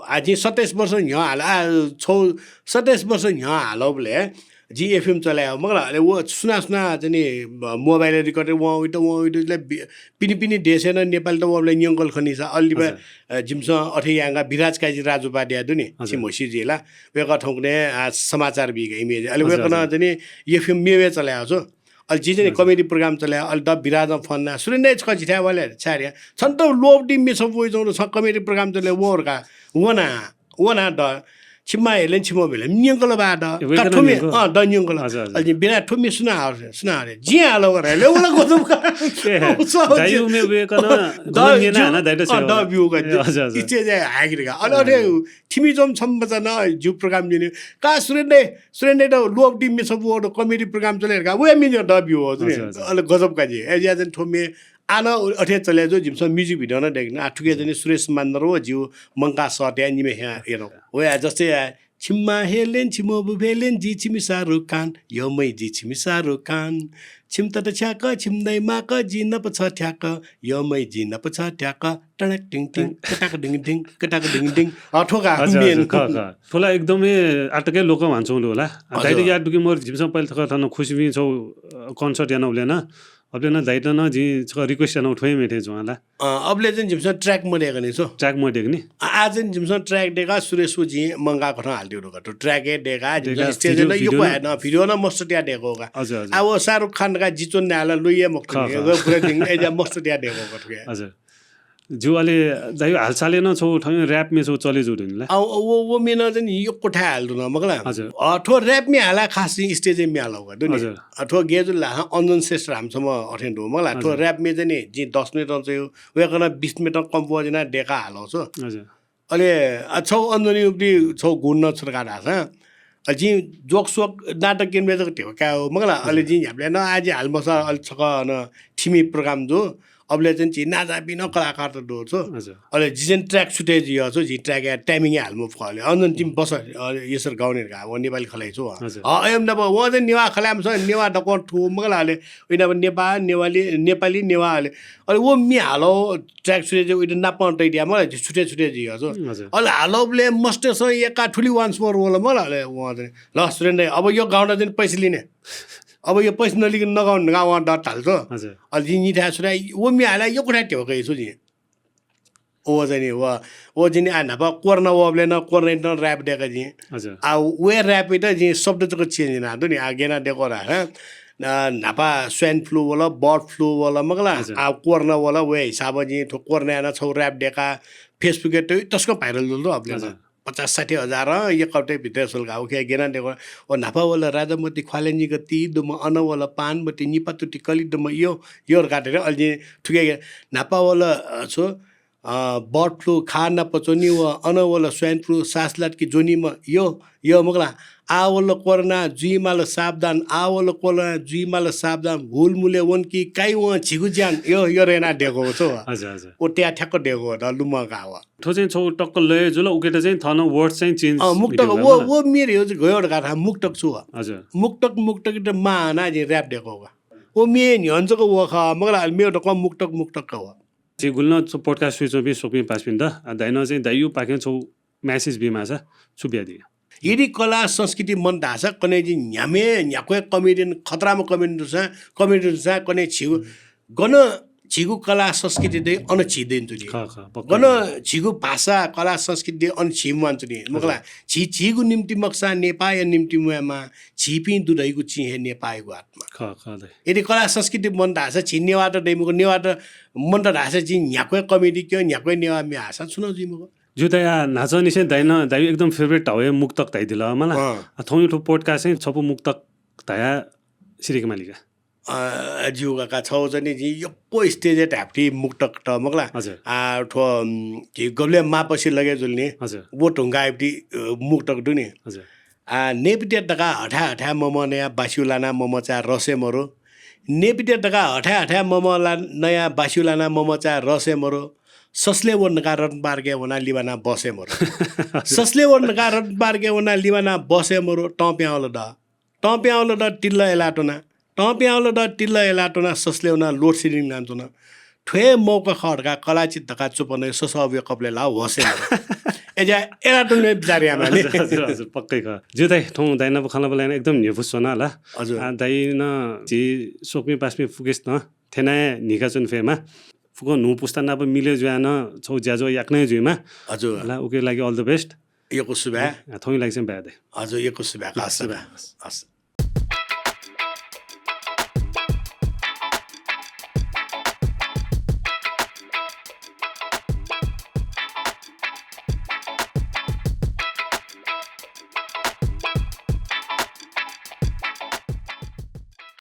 आ, जिं सत्ताइस वर्ष न्ह्यः हाल, आ, छगू सत्ताइस वर्ष न्ह्यः हालबलय् जिं एफएम चलाये मखु ला। अले व सुनां सुनां चाहिँ नि, अ, मोबाइलय् record वं वइत, वं वइत, अले बि-, पिने पिने देशय् नं नेपाली त वःबलय् न्यंकल खनी सा। अले लिपा, हजुर। अ, जिमिसं अथे यानाः विराज काजी राजोपाध्याय दु नि, हजुर। छिमि होसी जुइ ला। वय्कः थौंकन्हय्, आ, समाचार बीगु इमेज। अले हजुर, वय्कलं हजुर। चाहिँ नि एफएम मेवय् चलाये छु। अले जिं चाहिँ नि हजुर। Comedy program चलाये, अले द विराजं फोन यानाः, "सुरेन दाइ, छकः जिथाय् वल रे, छाय् रे? छन्त ल्वःबुति म्ये छपु वइच्वंगु दु, छं comedy program चले वं धकाः।" वना, वना द। छिमि मां हेलेन छिमि मबु हेलेन न्यंकल बा द। ए, वय्कलं का थ्व म्ये, न्यंकल? अँ, द न्यंकल। हजुर, हजुर। अले जिं, "विराज, थ्व म्ये सुनां हाःगु रे, सुनां हाःगु रे?" जिं हाःगु रे, ले उला गजब का। ए, दाइया म्ये वय्कलं द, गुण न्यनाः ज्यू। हानं दाइयात अँ, द ब्यू का। ए, हजुर, हजुर। स्टेजय् हायेके धकाः। अले अथे हजुर। थिमि च्वंम्ह छम्ह मचा नं ज्यू program न्यनी। "का सुरेन दाइ, सुरेन दाइ, द ल्वःबुति म्ये छपु वःगु दु, comedy program चले धकाः।" वया म्ये नं द ब्यू हो, हजुर, हजुर। अले गजब का जि। अय् जुयाः चाहिँ नि थ्व म्ये आः नं अथे चले जू, जिमिसं music video नं दय्के नि। आ, थुके चाहिँ नि सुरेश मान्दर व ज्यू मंकाः सःतयाः निम्हय् हे यंगु। वया जस्तै आ, "छिमि मां हेलेन छिमि मबु हेलेन, जि छिमि शाहरुख खान, यःम्ह जि छिमि शाहरुख खान। छिमि तता छ्याक, छिमि दाइ माक, जि नाप छ थ्याक, यःम्ह जि नाप छ थ्याक, टडक टिङ टिङ, कटाक डिङ डिङ, कटाक डिङ डिङ।" अ, थ्व का, हजुर, हजुर, main। खः, खः। थ्व ला एकदमै आःतक हे लोकं ह्वानाच्वंगु दु ला। आ, हजुर। दाइयात याद दु कि मखु, जिमिसं पहिले थःथः नं खुसिबिं छगू, अ, concert यानाबलय् नं, अबलय् नं दाइयात नं जिं छकः request यानागु थ्व हे म्ये थें च्वं ला। अँ, अबलय् चाहिँ जिमिसं track मदय्का नि छु। Track मदय्का नि? आ, आः चाहिँ जिमिसं track दय्काः सुरेश व जिं मंकाः कथं हालातयागु दु का। थ्व track हे दय्काः जिमिसं दय्काः stage-य् video, नं video यक्व नं? हाये नं, video नं मस्त तयाः दय्कू का। हजुर, हजुर। आ, व शाहरुख खान धकाः जि च्वने धाःसा ल्वय् हे मखुत खः, नि। खः। व पुरा दिं, अय् जुयाः मस्त तयाः दय्कू का थुके। हजुर। ज्यू, अले दाइ हालसालय् नं छगू थौं rap म्ये छगू चले जू दु नि ला। आ, व, व, व म्ये नं चाहिँ नि यक्व थाय् हालातयागु दु न, मखु ला। हजुर। अ, थ्व rap म्ये हालाः खास चाहिँ stage-य् म्ये हालागु का दु नि। हजुर। अ, थ्व गय् जुल धाःसा अञ्जन श्रेष्ठ धाःम्ह छम्ह अथें दु, मखु ला। थ्व हजुर। Rap म्ये चाहिँ नि जिं दस मिनेटं च्वयागु, वय्कलं बिस मिनेटं compose यानाः दय्काः हालागु छु। हजुर। अले, अ, छगू अञ्जनया उबलय् छगू गुण नं छु धकाः धाःसा, अ, जिं joke-soke नाटक क्यनेबलय् जक धेबा कायेगु, मखु ला। अले हजुर। जिं न्ह्याबलें नं आः जि हाले मसा, अले छकः अन थिमि program दु। अबलय् चाहिँ झी नांजाःपिं नं कलाकारत दु छु। हजुर। अले जि चाहिँ track छुटे जुइ छु, जिं track-या timing-या हाले मफु खः। अले अञ्जन तिमि बस, अ, येँसर गाउने धकाः, व नेपाली खलः छु। हजुर। अ, अय् नाप वं चाहिँ नेवाः खलःया मचा, नेवाः दक्वं थू, मखु ला। अले वइ नाप नेपाः, नेवाली, नेपाली, नेवाः, अले, अले व म्ये हालाः track छुटे जुइ, वइत नापं तयादिया, मखु ला, छुटे छुटे जुइ छु। हजुर। अले हालाबलय् मस्तय्सं यक्व थुलि once more वल, मखु ला। अले वं चाहिँ, "ल सुरेन दाइ, अब यो गाउन चाहिँ पैसा लिने। अब यो पैसा नलिकं नगाउँ" धकाः वं द धाल छु। हजुर। अले जिं निथाय् सुनाः व म्ये हालाः यक्व थाय् धेबा कइ छु जिं। व चाहिँ नि, व, व जिं नि आः न्हापा कोरोना वःबलय् नं कोरोनायात नं rap दय्का जिं। हजुर। आ, व rap-यात जिं शब्द जक change याना दु नि, आ, गय् याना दय्कू धाःसा, अ, न्हापा swine flu वल, bird flu वल, मखु ला। हजुर। आ, कोरोना वल, व हिसाबं जिं थ्व कोरोनाय् नं छगू rap दय्काः Facebook-य् त तसकं viral जुल दु अबलय् नं। हजुर। पचास साठी हजार, एक हप्ता भित्र सुल का, उखे गय् याना दय्कू। व न्हापा वल राजामति ख्वालय् निगः ति दुम्ह, अन वल पानमति निपातुति कलि दुम्ह, यो, यो धकाः धाल। अले जिं थुके न्हापा वल, अ, छु, अ, bird flu खा नाप च्वनी व, अन वल swine flu सास लात कि ज्वनीम्ह, यो, यो मखु ला। आः वल कोरोना जुइमाल सावधान, आः वल कोरोना जुइमाल सावधान, हुलमुलय् वन कि काइ वं झीगु ज्यान, यो, यो धयाना दय्कू छु। हजुर, हजुर। व तयाः ठ्याक्क दय्कू द लुमंकाः व। थ्व चाहिँ छगू टक्क लय जुल, उकेत चाहिँ थन words चाहिँ change अँ, मुक्तक, यानागु व, ला। व म्ये धयागु चाहिँ गय् धकाः धाःसा मुक्तक छु व। हजुर। मुक्तक, मुक्तकयात माः यानाः जिं rap दय्कू का। व म्ये न्ह्यःने जक व खः, मखु ला, अले मेगु दक्वं मुक्तक, मुक्तक का व। झी गुलि नं थ्व podcast स्वयाच्वंपिं स्वकुमि पासापिन्त, आ, दाइनं चाहिँ दाइयापाखें छगू message बीमाःसा छु बियादी? यदि कला संस्कृति मन धाःसा कन्हय् जिं न्ह्याम्ह, न्ह्याक्व comedian, खतराम्ह comedian दुसा, comedian दुसा कन्हय् छिगु गन झीगु कला संस्कृति दइ, अन झी दइ तुनि। खः, खः, पक्का। गन झीगु भाषा, कला, संस्कृति दइ, अन झी म्वान तुनि। मखला, झी झीगु निम्ति मखसा, नेपाःया निम्ति म्वायेमा, झीपिं दु धइगु चिं हे नेपाःयागु आत्मा। खः, खः दइ। यदि कला, संस्कृति मन धाःसा, झी नेवाःत दइ मखु, नेवाःत मन धाःसा, झी न्ह्याक्वय् कमेडी क्यं, न्ह्याक्वय् नेवाः म्ये हाःसा, छुं नं जुइ मखु। ज्यू दाइ, आ, न्हाचःनिसें दाइनं, दाइ एकदम favourite धाःगु हे मुक्तक धयादिल मला। अँ। आ, थौंया थ्व podcast-य् छपु मुक्तक धयाः सिधय्के मालीका। अ, ज्यू काका, छगू चाहिँ नि जिं यक्व stage-य् धायेफुति मुक्तक त मखला। हजुर। आ, थ्व, उम्, झी गबलें मापसि लगे जुल नि, हजुर। व धुंकाःयाफुति, अ, मुक्तक दु नि। हजुर। आ, नेपाःत धकाः हथाय् हथाय् ममः नयाः बास्यु लानाः ममचाय् रस हे मरु। नेपाःत धकाः हथाय् हथाय् ममः ला-, नयाः बास्यु लानाः ममचाय् रस हे मरु। ससलय् वने धकाः रतन पार्कय् वनाः लिबानाः बस हे मरु। ससलय् वने धकाः रतन पार्कय् वनाः लिबानाः बस हे मरु। तं पिहां वल द। तं पिहां वल द, तिल्ल एलातुना। तं पिहां वल द, तिल्ल एलातुना, ससलय् वनाः load shedding यानाच्वन। थ्व हे मौका खः धकाः कलाचित धकाः चुप्पा नयाः ससःबुया कपालय् लाः, होस हे मरु। अय्‌जुया एलातुना बिचाः यायेमाः नि। हजुर, हजुर, हजुर, पक्कै खः। ज्यू दाइ, थौं दाइ नाप खँल्हाबल्हा यानाः एकदम न्ह्यइपुसे च्वना ला। हजुर। आ, दाइनं झी स्वकुमि पासापिं फुक्कसितं थथे हे न्हिकाच्वने फयेमा। फुक्क न्हू पुस्ता नाप मिले जुयाः नं छगू ज्याझ्वः याकनं हे जुइमा। हजुर। ला, उकिया लागि all the best। यक्व सुभाय्। आ, थौंया लागि चाहिँ बाय् दाइ। हजुर, यक्व सुभाय्। यक्व हस्, सुभाय्। हस्। हस्।